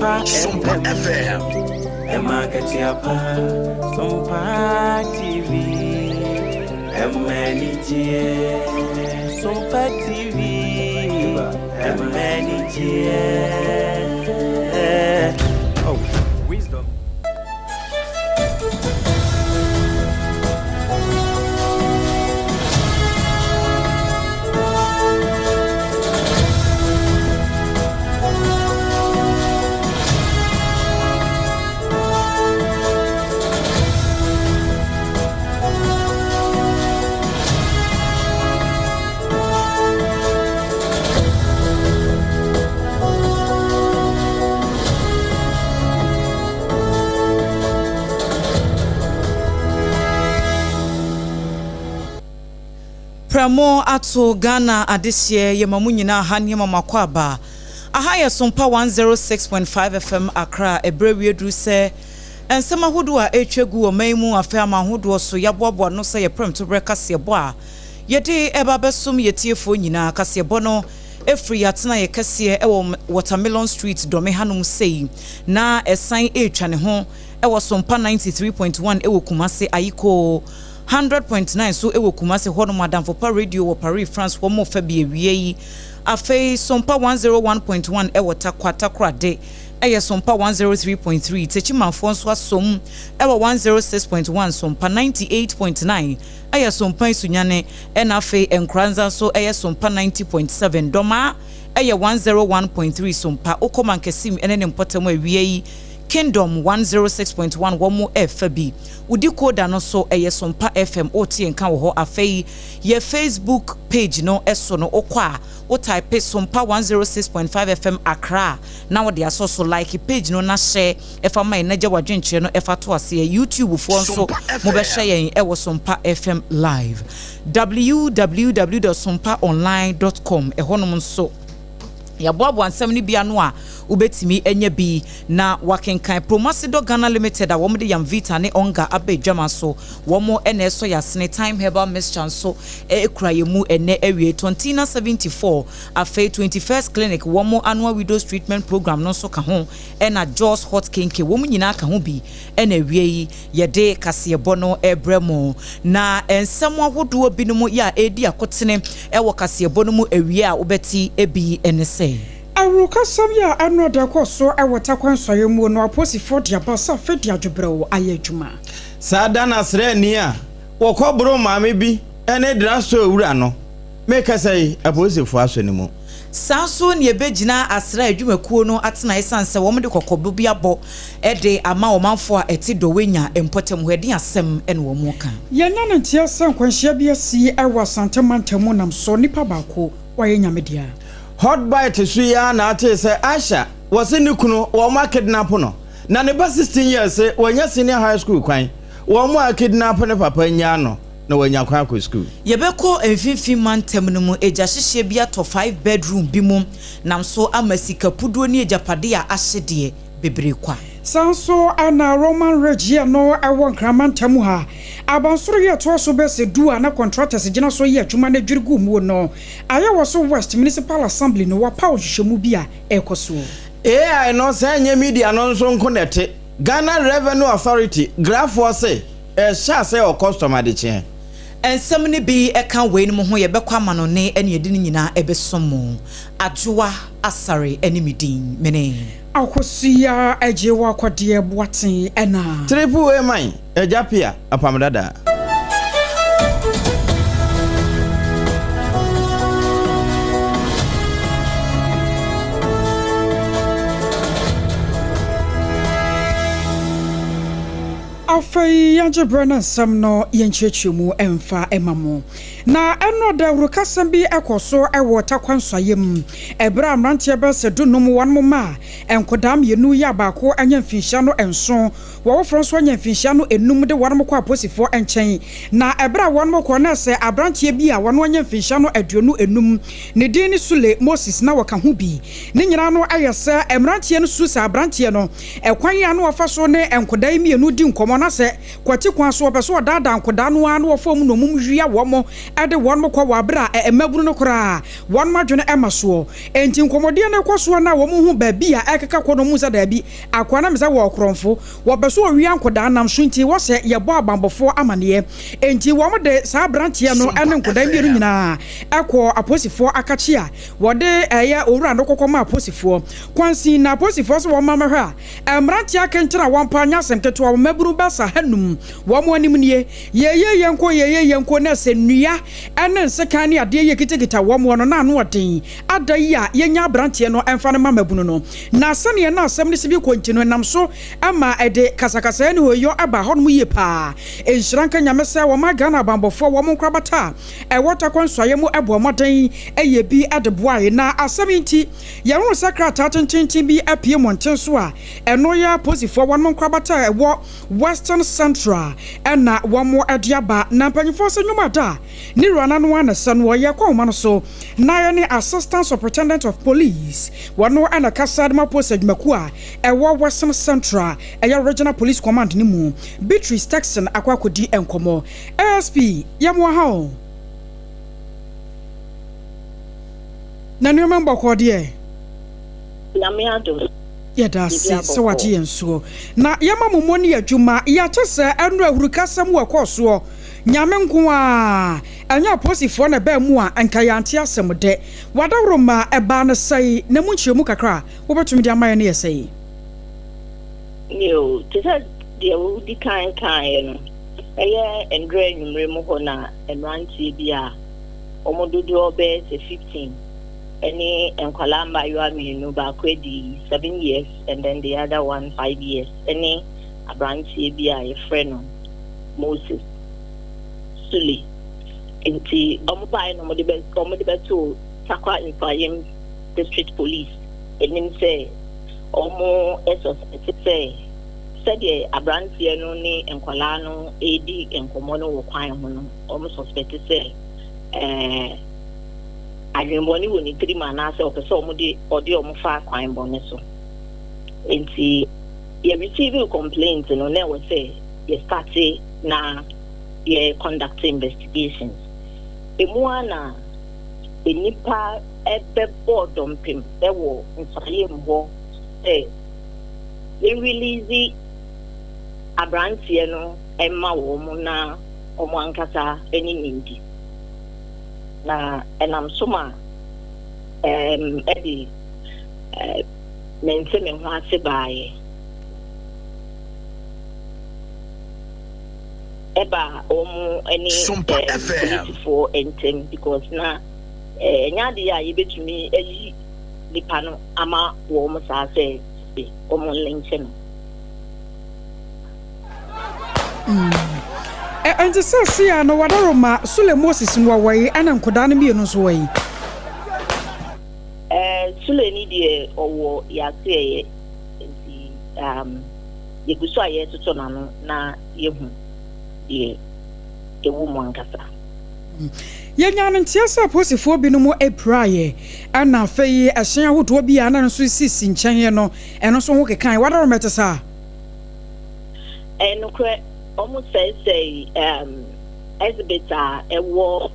Sompa FM. Ɛma akatua pa. Sompa TV. Ɛma anigyeɛ. Sompa TV. Ɛma anigyeɛ. Oh, wisdom. Prɛmo ato Ghana adehyeɛ yɛma mo nyinaa ha nneɛma mo akɔ aba. Aha yɛ Sompa 106.5 FM Accra. Ɛberɛ wie duru sɛ nsɛm ahodoɔ a ɛretwa gu wɔ man mu afei ama ahodoɔ so yɛaboaboa no sɛ yɛ prɛmtoberɛ kaseɛbɔ a yɛde ɛba bɛsom yɛ tiefoɔ nyinaa. Kaseɛbɔ no ɛfiri yɛatena yɛ kɛseɛ ɛwɔ Watermelon Street, Dɔme hanom sei, na ɛsan ɛretwa ne ho ɛwɔ Sompa 93.1 ɛwɔ Kumase, Ayiko 100.9 so ɛwɔ Kumase hɔnom, Adamfopa Radio wɔ Paris, France, wɔn mo fa bi awie yi. Afei Sompa 101.1 ɛwɔ Takwa, Takorade ɛyɛ Sompa 103.3, Techimanfoɔ nso asom ɛwɔ 106.1, Sompa 98.9 ɛyɛ Sompa Sunyane, ɛna afei Nkoranza nso ɛyɛ Sompa 90.7, Dɔmaa ɛyɛ 101.3 Sompa, Okoma Nkesim ɛne ne mpɔtam awie yi Kingdom 106.1 wɔn mo ɛfa bi. Wodi koda no so ɛyɛ Sompa FM, wote nka wɔ hɔ. Afei yɛ Facebook page no ɛso no, wokɔ a wo type Sompa 106.5 FM Accra na wode asɔ so, like page no na hyɛ ɛfa ma yɛn na gya wadwenkyerɛ no ɛfa to aseɛ. YouTube foɔ nso mobɛhyɛ yɛn ɛwɔ Sompa FM live, www.sompaonline.com. Ɛhɔnom nso yɛaboaboa nsɛm no bi ano a wobɛtumi anya bi na wakenkan. Promasidor Ghana Limited a wɔn de Yamvita ne Onga aba adwama so, wɔn ɛna ɛsɔ yasene. Time Herbal Mixture nso ɛkura yɛn mu ɛnɛ awie. Tontina 74, afei 21st Clinic wɔn annual widows treatment program no nso ka ho, ɛna Jos Hot Kenke wɔn nyinaa ka ho bi ɛna awie yi yɛde kaseɛbɔ no ɛbrɛ mu. Na nsɛm ahodoɔ binom yɛ a ɛredi akotene ɛwɔ kaseɛbɔ no mu awie a wobɛte ebi ɛne sɛ Awurukasɛm yi a ɛno da kɔ so ɛwɔ Takwa nsɔeɛ mu no, apolisifoɔ de aba sɛ afei de adwobrɛw ayɛ adwuma. Saa da no asraani a wɔkɔboro maame bi ne drugstore wura no, mekasa yi, apolisifoɔ asɔ ne mu. Saa nso ne yɛbɛgyina asra adwumakuo no atena ɛsiane sɛ wɔn de kɔkɔbɔ bi abɔ ɛde ama ɔmanfoɔ a ɛte Dɔwɛnya mpɔtam hɔ, ɛde asɛm ɛne wɔn ka. Yɛnya no nteɛ sɛ nkwanhyia bi asi ɛwɔ Asante mantam mu nam so nipa baako wayɛ Nyame dea. Hot bite so yi ara na atee sɛ Aisha wɔse ne kunu wɔn akidnap no na ne ba 16 years wɔanya senior high school kwan, wɔn a kidnap ne papa nyaa no na wɔanya kwan akɔ school. Yɛbɛkɔ Mfimfini mantam no mu, agya hyehyɛ bi atɔ five bedroom bi mu nam so ama sika puduo ne agyapade a ahyedeɛ bebree kwa. Saa nso ana Roman Ridge yɛ no ɛwɔ Nkrama ntam ha, abansoro yɛ ɛtoa so bɛsɛ 10 a na contractors gyina so yɛ adwuma no adwiri gu mu no, Ayawaso West Municipal Assembly no wapaw nhwehwɛmu bi a ɛrekɔ soɔ. AI no sɛ nyɛ media no nso nko na ɛte. Ghana Revenue Authority grafoɔ se ɛhyɛ ase wɔ custom adekyeɛ. Nsɛm no bi ɛka wei no mu ho, yɛbɛkɔ ama no ne ɛne yɛde no nyinaa ɛbɛsom mu. Adwoa Asare ɛne me din mene Akosua Agye wɔ Akɔdeɛ Boaten ɛna Triple A man Agya Pia apam dada. Afei yɛngye berɛ no nsɛm no yɛnkyerɛkyerɛ mu ɛmfa ɛma mo. Na ɛno da awurukasɛm bi ɛkɔ so ɛwɔ Takwa nsɔeɛ mu ɛberɛ a mmeranteɛ bɛsɛ 15 wɔn mo ma a nkɔdaa 2 yɛ a baako anya mfinhyia no 7, wɔwoforɔ nso anya mfinhyia no 5 de wɔn kɔ apolisifoɔ nkyɛn. Na ɛberɛ a wɔn kɔ na sɛ aberanteɛ bi a wɔn anya mfinhyia no 25, ne din ne Sule Moses, na wɔka ho bi. Ne nyinaa no ɛyɛ sɛ mmeranteɛ no su sɛ aberanteɛ no ɛkwan a na wɔfa so ne nkɔdaa yi 2 di nkɔmmɔ. no asɛ kwati kwan so ɔpɛ sɛ ɔdaadaa nkɔdaa no ara na wɔfa wɔn nnommum wia wɔn de wɔn kɔ wɔ abere a mmabunu no koraa wɔn adwene ɛma soɔ. Enti nkɔmmɔdeɛ no rekɔ soɔ na wɔn hu baabi a ɛrekeka kɔ no wɔn hu sɛ daabi akoa no mesɛ wɔ ɔkorɔmfo wɔpɛ sɛ ɔwia nkɔdaa nam so nti wɔsɛ yɛbɔ abanbɔfoɔ amaneɛ. Enti wɔn de saa abranteɛ no ne nkɔdaa mmienu nyinaa kɔɔ apolisifoɔ akakye a wɔde ɛyɛ owura no kɔkɔ maa apolisifoɔ. Kwansin na apolisifoɔ sɛ wɔn mma mmɛhwɛ a mmeranteɛ akentene a wɔn paa nyɛ asɛm ketewa wɔn mmabunu bɛsa hanum wɔn anim nie yɛyɛ yɛnko yɛyɛ yɛnko na sɛ nnua ne nsekan ne adeɛ yɛ kitakita wɔn no na ano ɔden ada yi a yɛnya abranteɛ no mfa no ma mmabunu no. Na sɛdeɛ na asɛm no si bi kɔ nti no ɛnam so ma ɛde kasakasaeɛ ne hooyɔ baa hɔnom yie paa. Nhyira nka Nyame sɛ wɔma Ghana abanbɔfoɔ wɔn nkorabata a ɛwɔ Tarkwa Nsuaeɛ mu bɔɔ mmɔden yɛɛ bi de boae. Na asɛm yi nti yɛhunu sɛ krataa tententen bi apue mmɔnten so a ɛno yɛ apolisifoɔ wɔn nkorabata a ɛwɔ Western Central na wɔde aba. Na mpanyinfoɔ sɛ nnwuma da a ne wura no ano ara na ɛsɛ no yɛkɔ nwoma no so na yɛne Assistant Superintendent of Police wɔno na ɛkasa de ma polisi adwumakuo a ɛwɔ Western Central ɛyɛ Regional Police Command no mu Beatrice Texon akɔ akɔdi nkɔmmɔ. ASP yɛmoa ha o. Na nneɛma mu bɔkɔɔ deɛ? Nyame adom. Yɛda ase sɛ wagye yɛn soɔ. Na yɛma mo mmɔ ne adwuma. Yɛate sɛ ɛno ahurukasɛm wɔ ɛkɔɔ soɔ. Nyame nko ara, ɛnyɛ apolisifoɔ na ɛbaa mu a nka yɛante asɛm dɛ. W'adaworo ma ɛbaa no sɛe, na mu nkyerɛmu kakra a wobɛtumi de ama yɛn no yɛ sɛe? Neo, te sɛ deɛ wodi kan kaeɛ no, ɛyɛ nnora anwummere mu hɔ na mmeranteɛ bi a wɔn dodoɔ bɛyɛ sɛ 15 ne nkwadaa mmaayewa mmienu, baako adi 7 years and then the other one 5 years, ne aberanteɛ bi a yɛfrɛ no Moses Sule. Nti wɔn baeɛ na wɔde bɛ wɔde bɛtoo Tarkwa Nsuaem District Police anim sɛ wɔn suspect sɛ sɛdeɛ aberanteɛ no ne nkwadaa no redi nkɔmmɔ no wɔ kwan ho no, wɔn suspect sɛ ɛɛ adwemmɔne wɔ ne tirim anaasɛ ɔpɛ sɛ wɔde ɔde wɔn fa kwan bɔne so. Nti yɛ receive complaint no na ɛwɔ sɛ yɛ starte na yɛ conduct investigations. Emu ara na nnipa bɛbɔɔ dɔmpem wɔ nsraeɛ mu hɔ sɛ yɛn release aberanteɛ no mma wɔn na wɔn ankasa ne no ndi. Na ɛnam so ma ɛɛm ɛde ɛɛ mente me ho ase baeɛ. Ɛba wɔn ne polisifoɔ ntam because na ɛnyɛ adeɛ a yɛbɛtumi ayi nipa no ama wɔn saa sɛ wɔn nlenkyɛ no. Ɛnti sɛ sia no wadaroma Sule Moses no wɔ yi ɛna nkodaa no mmienu nso wɔ yi. Sule ni deɛ ɔwɔ yaseɛyɛ nti yɛgu so a yɛretoto n'ano na yɛhu deɛ ɛwɔ mu ankasa. Yɛnyaa no nteɛ sɛ apolisifoɔ binom piraeɛ ɛna afei ɛhyɛn ahodoɔ bi a na ɛno nso sisi nkyɛn no ɛno nso ho kekae. Wadaroma ɛte saa? Ɛyɛ nokorɛ, wɔsɛesɛe exhibit a ɛwɔ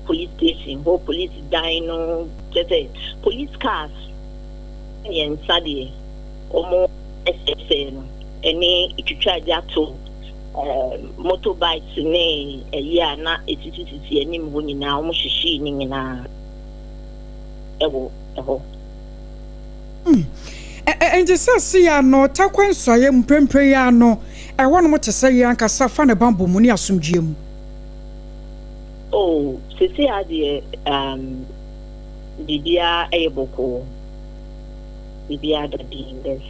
police station hɔ, police dan no, kyerɛ sɛ police cars mmiɛnsa deɛ wɔsɛesɛe no, ɛne twitwa gya to motorbikes ne ɛyi a na ɛsisisisi anim hɔ nyinaa, wɔhyehyee ne nyinaa ɛwɔ ɛhɔ. Enti seesei ara no, Tarkwa Nsuaeɛ mprempren yi ara no, ɛhɔnom te sɛ yɛn ankasa fa ne bammɔ mu ne asomdwoeɛ mu. Oh, seesei ara deɛ, um, biribiara yɛ bɔkɔɔ. Biribiara da din, there's,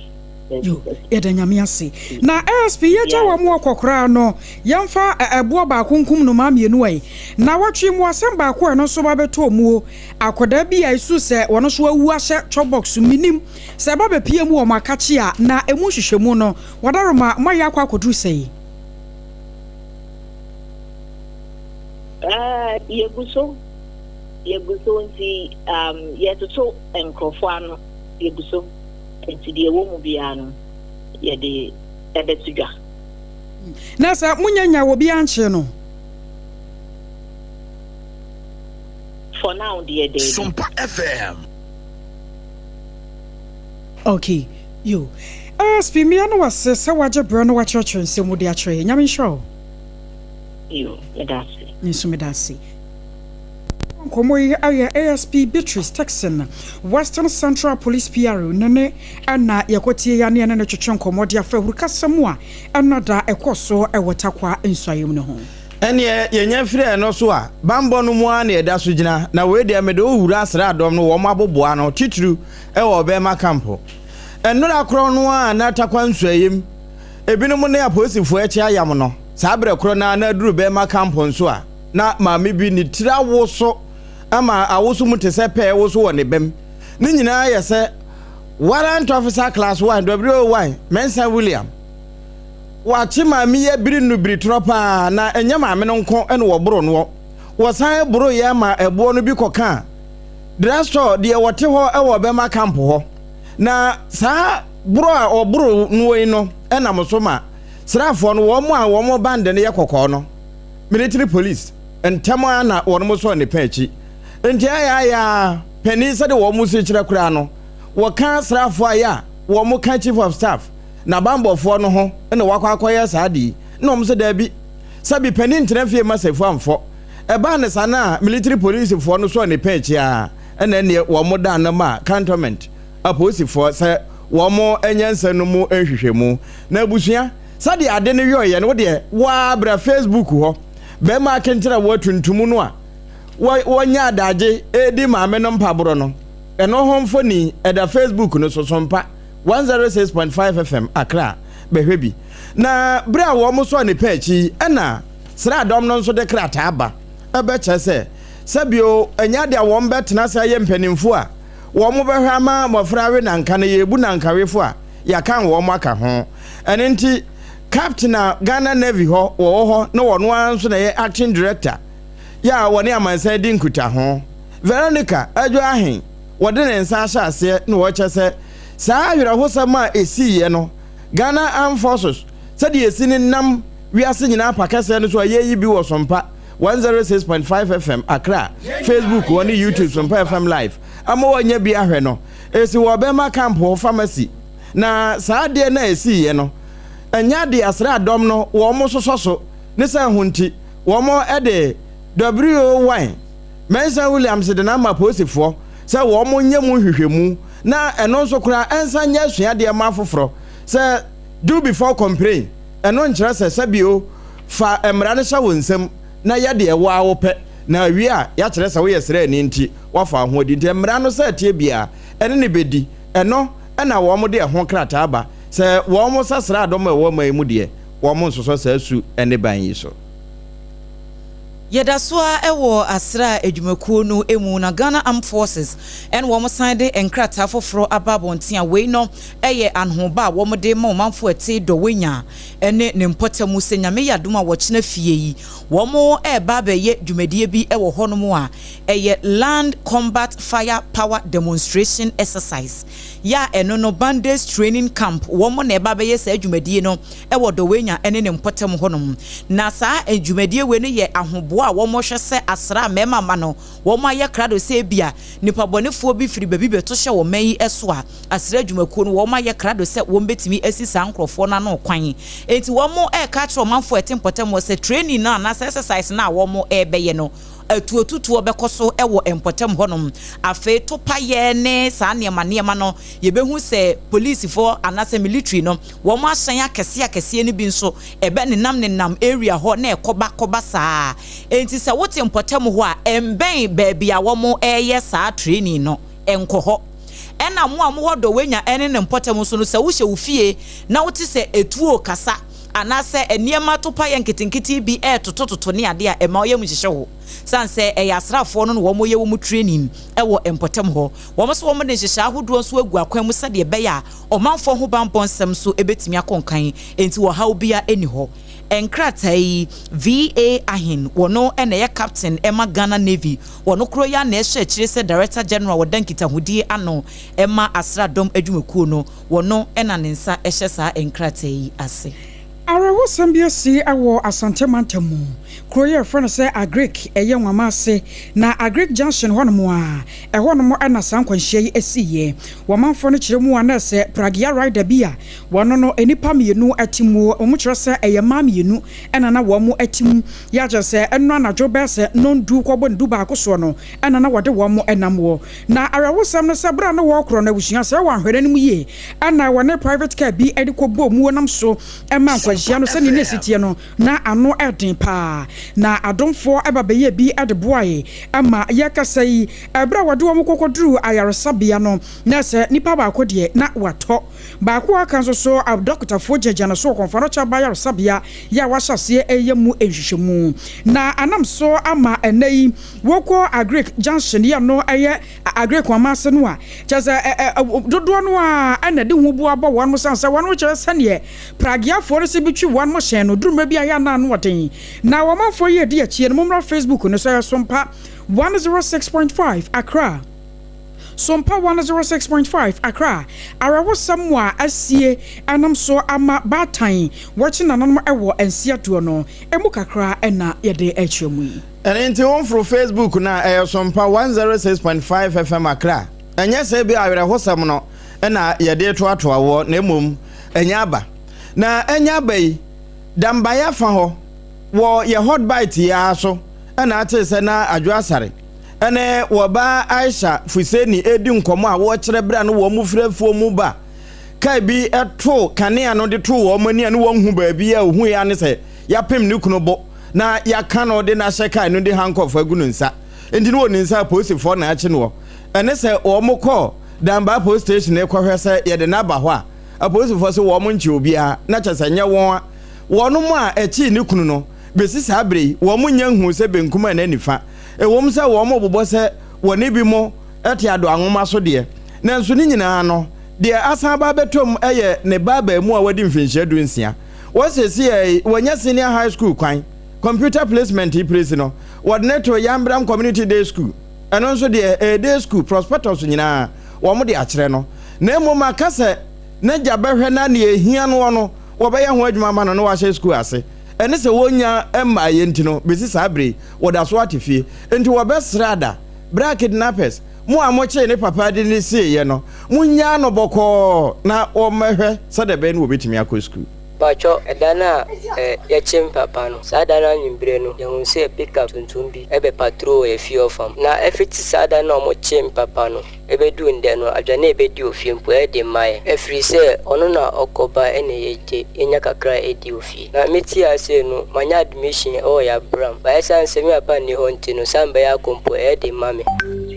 there's, Yo, there's yɛda Nyame ase. Na ASP, yɛgya biribiara wɔn wɔ kɔ koraa no, yɛmfa ɛboɔ baako nkum nnomaa mmienu ɛ. Nnawɔtwe mu asɛm baako a ɛno nso ba bɛtɔɔ muo, Akwadaa bi a esu sɛ wɔn nso awu ahyɛ chop box mu. Minnim sɛ ɛba bepue mu wɔ mo akakye a, na emu nhwehwɛmu no, wɔadaroma moayɛ akɔ akɔduru sɛn? Eh, yɛgu so, yɛgu so nti um, yɛtoto nkurɔfoɔ ano, yɛgu so nti deɛ ɛwɔ mu biara no yɛde ɛbɛto dwa. Na sɛ monya nya obiara nkyee no? For now deɛ daabi. Sompa FM. Ok yo ASP mmea no wase sɛ wagye berɛ na wakyerɛkyerɛ nsɛm mu de akyerɛ yɛn. Nyame nhyira wo. Yo, meda ase. Me nso meda ase. Nkɔmmɔ yi ayɛ ASP Beatrice Turkson, Western Central Police PRO no ne ɛna yɛkɔtie ya ne ɛne no twetwe nkɔmmɔ de afa ahurukasɛm a ɛna da ɛkɔ so wɔ Tarkwa nsuaeɛ mu no ho. Ɛnneɛ yɛnya firi ɛno so a, banbɔ no mu ara na yɛda so gyina, na wei deɛ mede wo wura asraadɔm no wɔn aboboa ano, titiriw wɔ ɔbɛrima kampo. Nnora korɔ no ara na Tarkwa nsuaeɛm ebinom ne apolisifoɔ akyi ayam no, saa berɛ korɔ no ara na aduru bɛrima kampo nso a, na maame bi ne tiri awoso ama awoso mu te sɛ pɛɛ woso wɔ ne bam. Ne nyinaa yɛ sɛ Warrant Officer Class 1 WO1 Mensah William. Wɔakye maame yi abiri no biri torɔ paa na ɛnyɛ maame no nko na wɔboro noɔ. Wɔsan boroeɛ ma ɛboɔ no bi kɔkaa drugstore deɛ wɔte hɔ wɔ bɛma camp hɔ. Na saa boro a wɔboro noɔ yi no nam so ma sraafoɔ no wɔn a wɔn band no yɛ kɔkɔɔ no, military police, ntɛm ara na wɔn sɔɔ ne pɛn akyi. Nti ayɛ ayɛ ara panin sɛdeɛ wɔn si kyerɛ koraa no, wɔka sraafoɔ a yɛ a wɔn ka chief of staff n'abanbɔfoɔ no ho na wakɔ akɔyɛ saa ade yi. Na wɔn sɛ daabi, sɛbi panin ntena fie mma safua mfɔ. Ɛbaa no saa no a military policefoɔ no sɔɔ ne pɛn akyi ara na ɛnneɛ wɔn daa no maa cantonment apolisifoɔ sɛ wɔn nyɛ nsɛm no mu nhwehwɛmu. Na abusua, sɛdeɛ ade no yɔeɛ no, wo deɛ wo ara bra Facebook hɔ, barima akenkyerɛwoɔ tuntum no a wɔnya adagye redi maame no mpaborɔ no, ɛno ho mfoni ɛda Facebook no so, Sompa 106.5 FM, Accra, bɛhwɛ bi. Na berɛ a wɔn sɔɔ ne pɛn akyi yi, ɛna sraadɔm no nso de krataa ba bɛkyerɛ sɛ, sɛbio ɛnyɛ adeɛ a wɔn bɛtena ase ayɛ mpanimfoɔ a wɔn bɛhwɛ ama mmɔfra awe nanka na yɛrebu nankawefo a yɛakan wɔn aka ho. Ɛno nti, Captain a Ghana Navy hɔ wɔwɔ hɔ na wɔn ara nso na ɛyɛ Acting Director yɛ a wɔne amansan di nkutaho, Veronica Adwo Ahen, wɔde ne nsa ahyɛ aseɛ na wɔkyɛ sɛ saa awerɛhosɛm a ɛsiiɛ no Ghana Armed Forces sɛdeɛ ɛsi ne nam wiase nyinaa pa kɛseɛ no so a yɛyi bi wɔ Sompa 106.5 FM Accra, Facebook hɔ ne YouTube Sompa FM Live ama wɔanya bi ahwɛ no. Ɛsi wɔ Ɔbɛma Camp hɔ Pharmacy. Na saa adeɛ no a ɛsiiɛ no, ɛnyɛ adeɛ asraadɔm no wɔn sosɔ so ne sɛ ho nti wɔn de WO1 Mensah Williams de no ama apolisifoɔ sɛ wɔn nyɛ mu nhwehwɛmu na ɛno nso koraa ɛnsan nyɛ asuadeɛ ma afoforɔ sɛ do before complain ɛno nkyerɛ sɛ sɛbio fa mmara no hyɛ wo nsam na yɛ deɛ wo ara wopɛ na awie a yɛakyerɛ sɛ woyɛ sraani nti woafa wo ho adi nti mmara no sɛ ɛteɛ biara ɛne no bɛdi ɛno na wɔn de ɛho krataa ba sɛ wɔn sɛ sraadɔm a ɛwɔ ɔman yi mu deɛ wɔn nsosɔ saa su ne ban yi so. Yɛda so ara wɔ asra adwumakuo no mu na Ghana Armed Forces ɛna wɔn san de nkrataa foforɔ aba abɔnten a wei no yɛ anohoba a wɔn de ma ɔmanfoɔ ɛte Dɔwenya ne ne mpɔtamu sɛ Nyame yɛ adom a wɔkyena fie yi wɔn reba abɛyɛ dwumadie bi wɔ hɔ nom a ɛyɛ Land Combat Fire Power Demonstration Exercise yɛ a ɛno no Bandits Training Camp wɔn na ɛba abɛyɛ saa dwumadie no wɔ Dɔwenya ne ne mpɔtam hɔ nom. Na saa dwumadie wei no yɛ ahoboa a wɔhwɛ sɛ asra mmarima mma no wɔn ayɛ krado sɛ ebia nnipa bɔnefoɔ bi firi baabi bɛto hyɛ wɔn man yi so a, asra adwumakuo no wɔn ayɛ krado sɛ wɔn bɛtumi asi saa nkorɔfoɔ no ano kwan. Enti wɔn reka akyerɛ ɔmanfoɔ a ɛte mpɔtam hɔ sɛ training no anaasɛ exercise no a wɔn rebɛyɛ no atuotutuo bɛkɔ so wɔ mpɔtam hɔnom. Afei topayɛ ne saa nneɛma nneɛma no yɛbɛhu sɛ polisifoɔ anaasɛ military no wɔn ahyɛn akɛseɛ akɛseɛ no bi nso ɛbɛ nenam nenam area hɔ na ɛkɔba kɔba saa. Enti sɛ wote mpɔtam hɔ a, ɛmbɛn baabi a wɔreyɛ saa training no, nkɔ hɔ. Ɛna mo a mowɔ Dɔwenya ne ne mpɔtam nso no, sɛ wohyɛ wo fie na wote sɛ etuo rekasa anaasɛ nneɛma topaeɛ nketenkete bi retotototo ne adeɛ a, ɛmma wo yam nhyehye wo. Sane sɛ ɛyɛ asraafoɔ no na wɔreyɛ wɔn training wɔ mpɔtam hɔ. Wɔn nso wɔde nhyehyɛe ahodoɔ nso agu akwan mu sɛdeɛ ɛbɛyɛ a ɔmanfoɔ ho banbɔ nsɛm nso bɛtumi akɔ nkan, enti ɔhaw biara nni hɔ. Nkrataa yi, VA Ahen, wɔno na ɛyɛ Captain ma Ghana Navy, wɔno korɔ yi ara na ɛhyɛ akyire sɛ Director General a ɔda nkitahodie ano ma asraadɔm adwumakuo no, wɔno na ne nsa hyɛ saa nkrataa yi ase. Awerɛho. Awerɛhosɛm bi asi wɔ Asante mantam mu. Kuro yi a yɛfrɛ no sɛ Agric, ɛyɛ Nwama ase, na Agric Junction hɔnom a, ɛhɔnom na saa nkwanhyia yi siiɛ. Wɔmanfoɔ no kyerɛ mu a na ɛsɛ Pragya rider bi a wɔno no nnipa mmienu te mu, wɔkyerɛ sɛ ɛyɛ mmaa mmienu na na wɔn te mu. Yɛ akyerɛ sɛ ɛno anadwo bɛyɛ sɛ nnɔndu kɔbɔ nndu-baako soɔ no na na wɔde wɔn nam hɔ. Na awerɛhosɛm ne sɛ berɛ a na wɔrekorɔ no abusua sɛ wɔanhwɛ n'anim yie na wɔne private car bi de kɔbɔɔ mu nam so ma nkwanhyia no sɛdeɛ na ɛsi teɛ no na ano yɛ den pa ara. Na adomfoɔ ba bɛyɛɛ bi de boae ma yɛrekasa yi berɛ a wɔde wɔn kɔkɔduruu ayaresabea no na sɛ nipa baako deɛ na watɔ baako a aka nso so adɔkotafoɔ gyinagyina no so wɔ Kɔmfoanokyɛ aba ayaresabea yɛ a wɔahyɛ aseɛ reyɛ mu nhwehwɛmu na anam so ama ɛnnɛ yi Wokɔ Agric junction yi a no ɛyɛ Agric Kwama ase no a, kyerɛ sɛ dodoɔ no ara na ɛde ho bu abɔ wɔn sane sɛ wɔn kyerɛ sɛdeɛ prageafoɔ no sɛ bi twi wɔn hyɛn no duru mmerɛ bi a ɛyɛ a na ano ɔden. Na ɔmanfoɔ yi ɛdi akyie no mommra Facebook no so ɛyɛ Sompa 106.5 Accra. Sompa 106.5 Accra Awerɛhosɛm a asie ɛnam so ama baatan wɔkye nananom wɔ nseadoɔ no ɛmu kakra na yɛde rekyerɛ mu yi. Ɛno nti womforo Facebook no a, ɛyɛ Sompa 106.5 FM Accra. Ɛnyɛ sɛ ebia awerɛhosɛm no na yɛde retoatoa woɔ na mmom ɛnyɛ aba. Na ɛnyɛ aba yi, Dambaeɛ afa hɔ wɔ yɛ Hot Bite yi ara so na atee sɛ na Adwo Asare ne wɔba Aisha Fuseni redi nkɔmmɔ a wɔrekyerɛ berɛ a na wɔn firi afuo mu ba. Kaa bi too kanea no de too wɔn ani a na wɔnhu baabi a ɔhuiɛ ara ne sɛ yɛapem ne kunu bo na yɛaka no de no ahyɛ kaa no de handcuff agu no nsa. Enti na wɔnim sɛ apolisifoɔ na akye noɔ. Ɛne sɛ wɔkɔɔ Danbaa Police Station rekɔhwɛ sɛ yɛde no aba hɔ a, apolisifoɔ se wɔn nkye obiara, na kyerɛ sɛ nyɛ wɔn a. Wɔnom a ɛkyee ne kunu no, bɛsi saa berɛ yi, wɔn nnya nhuu sɛ benkum anaa nifa. Ɛwom sɛ wɔbobɔ sɛ wɔne binom te adoa nwoma so deɛ, nanso ne nyinaa no, deɛ asan aba abɛtɔ mu yɛ ne ba abaamuwa a wadi mfinhyia dunsia. Wɔ seesei wanya senior high school kwan, computer placement yi presi no, wɔde no too Yambram Community Day School. Ɛno nso deɛ, ɛyɛ day school, prospectus nyinaa wɔde akyerɛ no. Na mmom aka sɛ n'agya bɛhwɛ na nea ehia noɔ no, wɔbɛyɛ ho adwuma ama no na wahyɛ sukuu ase. Ɛne sɛ wɔnnya mmaeɛ nti no, bɛsi saa berɛ yi, wɔda so ate fie. Enti wɔbɛsrɛ ada, berɛ a kidnappers, mo a mokyee ne papa de no sieeɛ no, monnyaa no bɔkɔɔ na wɔmmɛhwɛ sɛdeɛ ɛbɛyɛ na wɔbɛtumi akɔ sukuu. Mpakyɛw, ɛda no a yɛkyee me papa no, saa da no anwummere no, yɛhuu sɛ pickup tuntum bi bɛ patrol wɔ yɛn fie ɔfam. Na ɛfiti saa da no a wɔkyee me papa no, ɛbɛduu ndɛ no, aduane a yɛbɛdi wɔ fie mpo, ɛyɛ den ma yɛn. Ɛfiri sɛ, ɔno na ɔkɔ ba ɛna yɛgye, yɛnya kakra di wɔ fie. Na me te ase no, manya admission wɔ Yabram, but ɛsiane sɛ me papa nni hɔ nti no, sɛ mebɛyɛ akɔ mpo, ɛyɛ den ma me.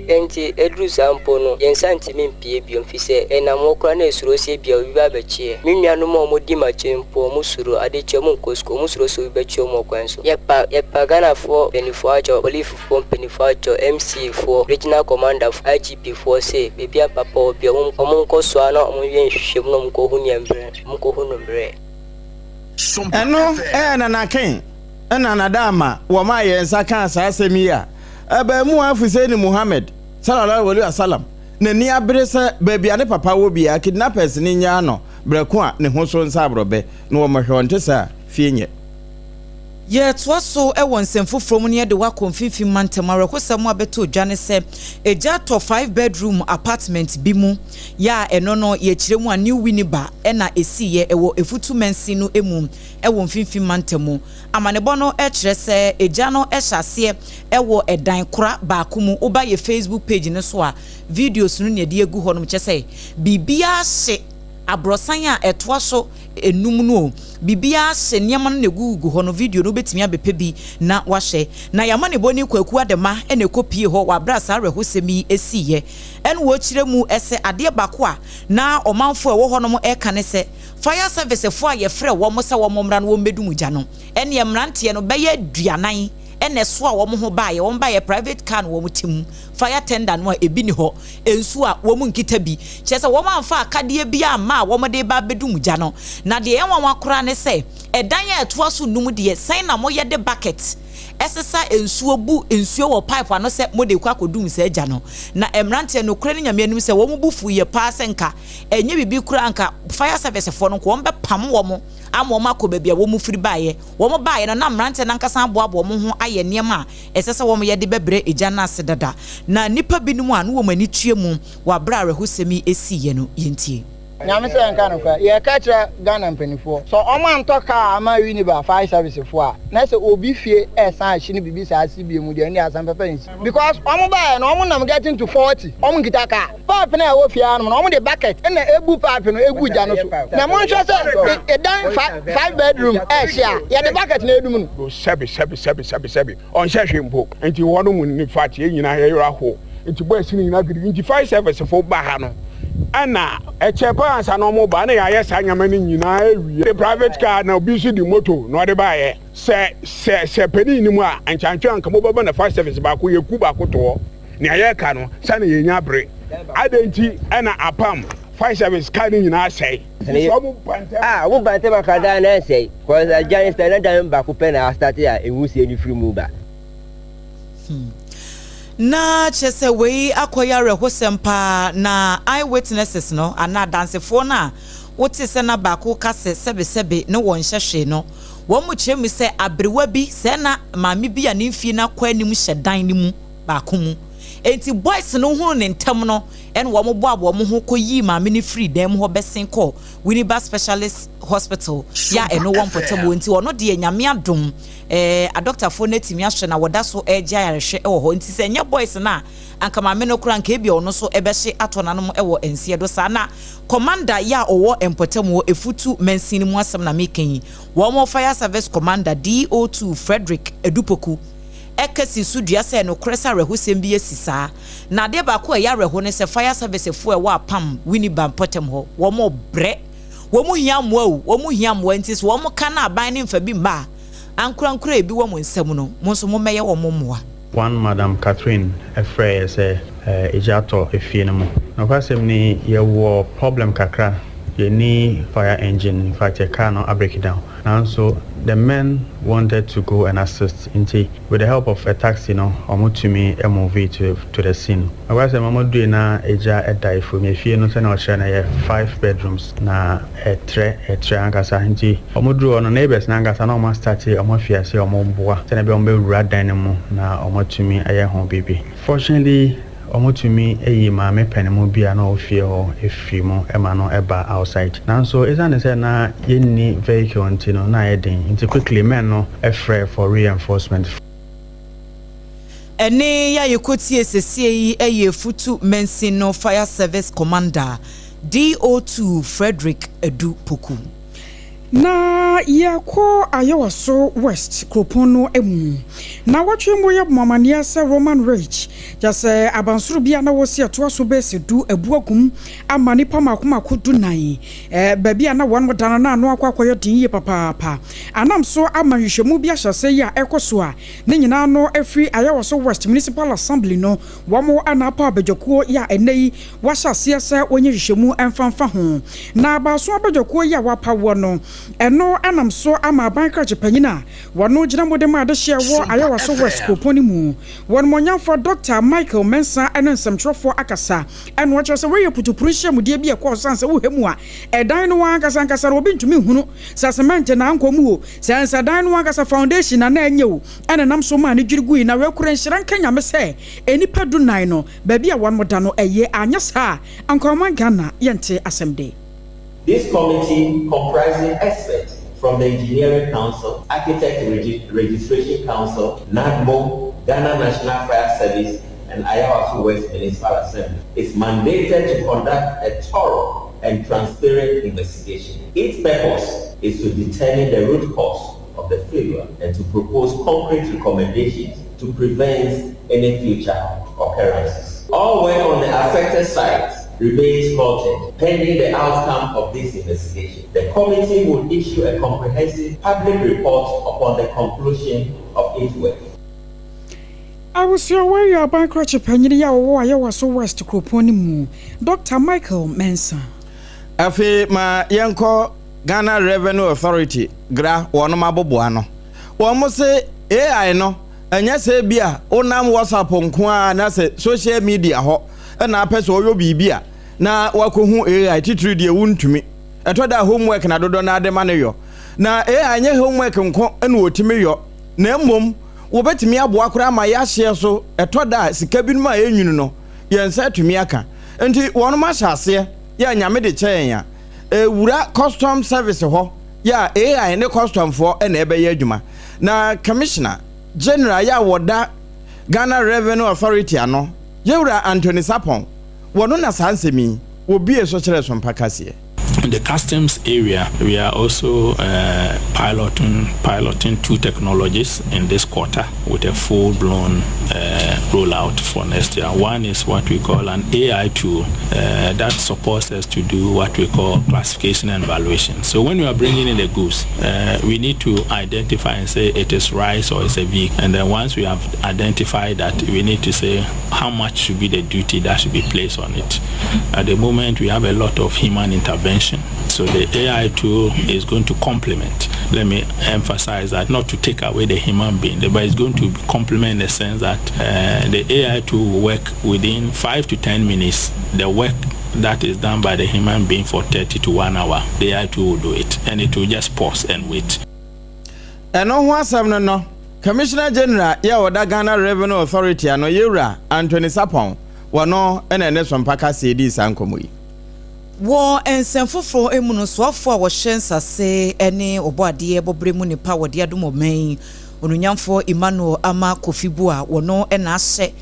Enti, ɛduru saa mpo no, yɛn nsa ntumi mpue bio, efisɛ yɛnam hɔ koraa na yɛsuro sɛ ebia obi bɛba abɛkye yɛn. Me nuanom a wɔdi m'akyi mpo, wɔsuro. Ade kye a, wɔnkɔ sukuu. Wɔsuro sɛ obi bɛkye wɔn wɔ kwan so. Yɛpa, yɛpa Ghanafoɔ mpanimfoɔ akyɛw, polisfoɔ mpanimfoɔ akyɛw, MC foɔ, Regional Commander foɔ, IGP foɔ sɛ, baabi a papa wɔ biara, wɔn, wɔnkɔ so ara na wɔnyɛ nhwehwɛmu na wɔnkɔhu nea mbrɛ, wɔnkɔhu no mbrɛ. Ɛno yɛ Nana Ken na Nana Ama wɔmaa yɛn nsa kaa saa asɛm yi a Abaamua Fuseni Muhammad, Sallallahu Alaihi Wasallam, n'ani abere sɛ baabi a ne papa wɔ biara kidnappers no nnyaa no berɛ ko a ne ho so nsa aborɔbɛ na wɔmmɛhwɛ ɔnte saa a, fie nyɛ. Yɛtoa so wɔ nsɛm foforɔ mu na yɛde wo akɔ Mfimfini Mantam. Awerɛhosɛm a abɛtɔ dwa ne sɛ, egya atɔ five bedroom apartment bi mu yɛ a ɛno no yɛkyerɛ mu a New Winneba na ɛsiiɛ ɛwɔ Efutu mansin no mu wɔ Mfimfini Mantam mu. Amanebɔ no kyerɛ sɛ egya no hyɛ aseɛ wɔ ɛdan kora baako mu. Woba yɛ Facebook page no so a, videos no na yɛde agu hɔnom. Kyerɛ sɛ biribiara hye aborɔsan a ɛtoa so nnum no o, biribiara hye nneɛma no na ɛgugugu hɔ no, video no wobɛtumi abɛpɛ bi na woahwɛ. Na yɛn amanebɔni Kwaku Adema na ɛkɔpuee hɔ wɔ aberɛ a saa awerɛhosɛm yi siiɛ. Ɛna ɔkyerɛ mu sɛ adeɛ baako a na ɔmanfoɔ a ɛwɔ hɔnom reka ne sɛ, Fire service foɔ a yɛfrɛ wɔn sɛ wɔn mmra na wɔn mmɛdum gya no, ɛneɛ mmeranteɛ no bɛyɛ aduanan na ɛsoa wɔn ho baeɛ, wɔn baeɛ private car na wɔn te mu, fire tender no a ebi ni hɔ, nsuo a wɔn nkita bi, kyerɛ sɛ wɔn amfa akadeɛ biara amma a wɔn de reba abɛdum gya no. Na deɛ ɛyɛ nwanwa koraa ne sɛ, ɛdan a ɛtoa so nnum deɛ, sɛn na moyɛ de bucket. sesa nsuo bu nsuo wɔ pipe ano sɛ mode rekɔ akɔdum saa gya no. Na mmeranteɛ, nokorɛ ne Nyame anim sɛ wɔn bo fuiɛ paa sɛ nka ɛnyɛ biribi koraa nka fire service foɔ no nka wɔn bɛpamo wɔn ama wɔn akɔ baabi a wɔn firi baeɛ. Wɔn baeɛ no na mmeranteɛ no ankasa aboaboa wɔn ho ayɛ nneɛma a ɛsɛ sɛ wɔyɛ de bɛbrɛ gya no ase dada. Na nnipa binom a na wɔn ani tua mu wɔ aberɛ a awerɛhosɛm yi siiɛ no, yɛntie. Nyame sɛ yɛnka nokorɛ, yɛka kyerɛ Ghana mpaninfoɔ sɛ ɔmo antɔ car ama Winneba fire service foɔ a, na sɛ obi fie ɛsan ahye no biribi saa si bio mu deɛ ɛndeɛ asɛm papa nsi because ɔmo baeɛ no ɔmo nam getting to 40 ɔmo nkita car, pipe no a ɛwɔ fie hanom no ɔmo de bucket na ebu pipe no egu gya no so na monhwɛ sɛ edan 5 bedroom ɛhye a yɛde bucket na edum no. Sɛbi sɛbi sɛbi sɛbi sɛbi ɔnhyɛ hwee mpo nti wɔnom nni fact yɛn nyinaa yɛyera ho nti boys no nyinaa gidigidi nti fire service fo ba ha no ɛna ɛkyɛ paa ansa na ɔmo ba na yɛayɛ saa nneɛma no nyinaa awie de private car na obi nso de moto na ɔde baayɛ sɛ sɛ sɛ panin ni mu a nkyantwe anka mo bɛba na fire service baako yɛ ku baako toɔ nea yɛka no sani yɛnya bere adɛn nti ɛna apam fire service car no nyinaa sɛe sɛ ɔmo ba ntɛm a ɔmo ba ntɛm aka dan na ɛsɛe kɔs agya ne sɛ na dan baako pɛ na asate a nwusie no firi mu ba. Na kyerɛ sɛ wei akɔyɛ awerɛhosɛm paa, na eye witnesses no anaa adansefoɔ no a wotee sɛ na baako reka sɛ sɛbesɛbe ne wɔn nhyɛ hwee no, wɔn kyerɛ mu sɛ aberewa bi, sɛɛ na maame bi a ne mfie no akɔ anim hyɛ dan no mu baako mu. Enti boys no hunuu no ntɛm no ɛna wɔn boaboa wɔn ho kɔyii maame no firii dan mu hɔ bɛsen kɔɔ Winneba Specialist Hospital yɛ a ɛno wɔ mpɔtam hɔ. Nti ɔno deɛ Nyame adom Eh, adɔktafoɔ no atumi ahwɛ na wɔda so regye ayarehwɛ wɔ hɔ. Nti sɛ ɛnyɛ boys no a, anka maame no koraa anka ebia ɔno nso bɛhye atɔ n'anom wɔ nseɛ do saa. Na commander yi a ɔwɔ mpɔtam hɔ, Efutu mansin no mu asɛm na meka yi, wɔn Fire Service Commander DO2 Frederick Adupoku ɛka si so dua sɛ nokorɛ sɛ awerɛhosɛm bi asi saa. Na adeɛ baako a ɛyɛ awerɛho ne sɛ Fire Service foɔ a ɛwɔ Apam Winneba mpɔtam hɔ, wɔbrɛ. Wɔn hia mmoa o, wɔn hia mmoa nti sɛ wɔn ka na aban no nfa bi mma a, ankorankoro a ebi wɔ mo nsam no, mo nso mommɛyɛ wɔn mmoa. One Madam Catherine frɛɛ yɛ sɛ egya atɔ efie no mu. Nokwasɛm ni yɛwɔ problem kakra, yɛnni fire engine, in fact yɛ car no abreaki down. Nanso the men wanted to go and assist nti with the help of a taxi no wɔn tumi movee to to the scene. Nokwasɛm wɔn due na egya da efuom. Efie no sɛnea ɔkyerɛ no ɛyɛ five bedrooms na ɛtrɛ ɛtrɛ ankasa nti wɔn duru hɔ no neighbours no ankasa na wɔn astate wɔn afi ase wɔn boa sɛnea ɛbɛyɛ wɔn bɛwura dan no mu na wɔn atumi ayɛ ho biribi. Fortunately Wɔtumi yi maame panin bi a na ɔwɔ fie hɔ firi mu ma no ba outside. Nanso esiane sɛ na yɛnni vehicle nti no, na ayɛ den. Nti quickly men no frɛɛ for reinforcement. Ɛnne yi a yɛkɔtie sesie yi yɛ Futu Mansin no Fire Service Commander, DO2 Frederick Adu Poku. Na yɛkɔ Ayawaso West kuropɔn no mu. Naawɔtwe mu yɛbɔ mo amanneɛ sɛ Roman Ridge, kyerɛ sɛ abansoro bi a na wɔsi ɛtoa so bɛyɛ sɛ du abu agum ama nnipa mmaako mmaako dunan. Baabi a na wɔn da no na ano akɔ akɔyɛ den yie papaapa. Anam so ama nhwehwɛmu bi ahyɛ ase yi a ɛrekɔ so a ne nyinaa no firi Ayawaso West Municipal Assembly no wɔn na apaw abadwakuo yi a ɛnnɛ yi wɔahyɛ aseɛ sɛ wɔnyɛ nhwehwɛmu mfa mfa ho. Na baason abadwakuo yi a wɔapawoɔ no, ɛno nam so ama aban krakye panyin a wɔno gyina mu de ma adehyeɛ wɔ Ayawaso West kuropɔn no mu, wɔnimonyamfoɔ Dɔkta Michael Mensah ne nsɛmtwerɛfoɔ akasa. Ɛna ɔkyerɛ sɛ wei yɛ putupuru nhyiamudeɛ bi a ɛkɔɔ so sane sɛ wohwɛ mu a, ɛdan no ankasa ankasa no obi ntumi nhunu sɛ cement na ankɔ mu o, sɛ nsa dan no ankasa foundation na na ɛnyɛ o, ɛna ɛnam so maa no dwiri gui. Na wei kora nhyira nka Nyame sɛ nnipa dunan no, Baabi a wɔn da no ɛye anyɛ saa a anka ɔman Ghana yɛnte asɛm de. This committee comprising experts from the Engineering Council, Architect Regi Registration Council, NADMO, Ghana National Fire Service, and Ayawaso West Municipal Assembly, is mandated to conduct a thorough and transparent investigation. Its purpose is to determine the root cause of the failure and to propose concrete recommendations to prevent any future occurrences. All work on the affected sites remains halted pending the outcome of this investigation. The committee will issue a comprehensive public report upon the conclusion of its work. Abusua wei yɛ aban krakye panyin yi a ɔwɔ Ayawaso West kuropɔn no mu, Dɔkta Michael Mensah. Afei ma yɛnkɔ Ghana Revenue Authority, gra, wɔnom aboboano. Wɔn se AI no. Ɛnyɛ sɛ ebia wonam WhatsApp nko ara anaasɛ social media hɔ na apɛ sɛ ɔyɔ biribi a na wakɔhu AI, titiriw deɛ wontumi. Ɛtɔ da a homework na dodoɔ no ara de ma no yɔ. Na AI nyɛ homework nko na ɔtumi yɔ, na mmom wɔbɛtumi aboa koraa ma yɛahyeɛ so. Ɛtɔ da a sika binom a ɛnwunu no, yɛn nsa atumi aka. Nti wɔnom ahyɛ aseɛ yɛ a Nyame de kyɛ yɛn a, ɛwura custom service hɔ yɛ a AI ne customfoɔ na ɛbɛyɛ adwuma. Na Commissioner General yɛ a wɔda Ghana Revenue Authority ano, Yɛwura Anthony Sarpong, wɔno na saa nsɛm yi wɔbue so kyerɛɛ Sompa Kaseɛ. In the customs area, we are also uh, piloting, piloting two technologies in this quarter with a full-blown uh, rollout for next year. One is what we call an AI tool uh, that supports us to do what we call classification and valuation. So when we are bringing in the goods, uh, we need to identify and say it is rice or it's a vehicle. And then once we have identified that, we need to say how much should be the duty that should be placed on it. At the moment, we have a lot of human intervention. So the AI tool is going to complement. Let me emphasize that not to take away the human being, but it's going to complement in the sense that the AI tool will work within 5 to 10 minutes. The work that is done by the human being for 30 to 1 hour, the AI tool will do it. And it will just pause and wait. Ɛno ho asɛm no no, Commissioner General yɛ a ɔda Ghana Revenue Authority ano, Yewura Anthony Sarpong, wɔno na ɛne Sompa Kaseɛ dii saa nkɔmmɔ yi. Wɔ nsɛm foforɔ mu no, soafoɔ a wɔhyɛ nsase ne ɔbɔadeɛ bɔberɛ mu nnepa a wɔde adom ɔman yi, Onuonyamfoɔ Emmanuel Armah Kofi Buah, wɔno na ahyɛ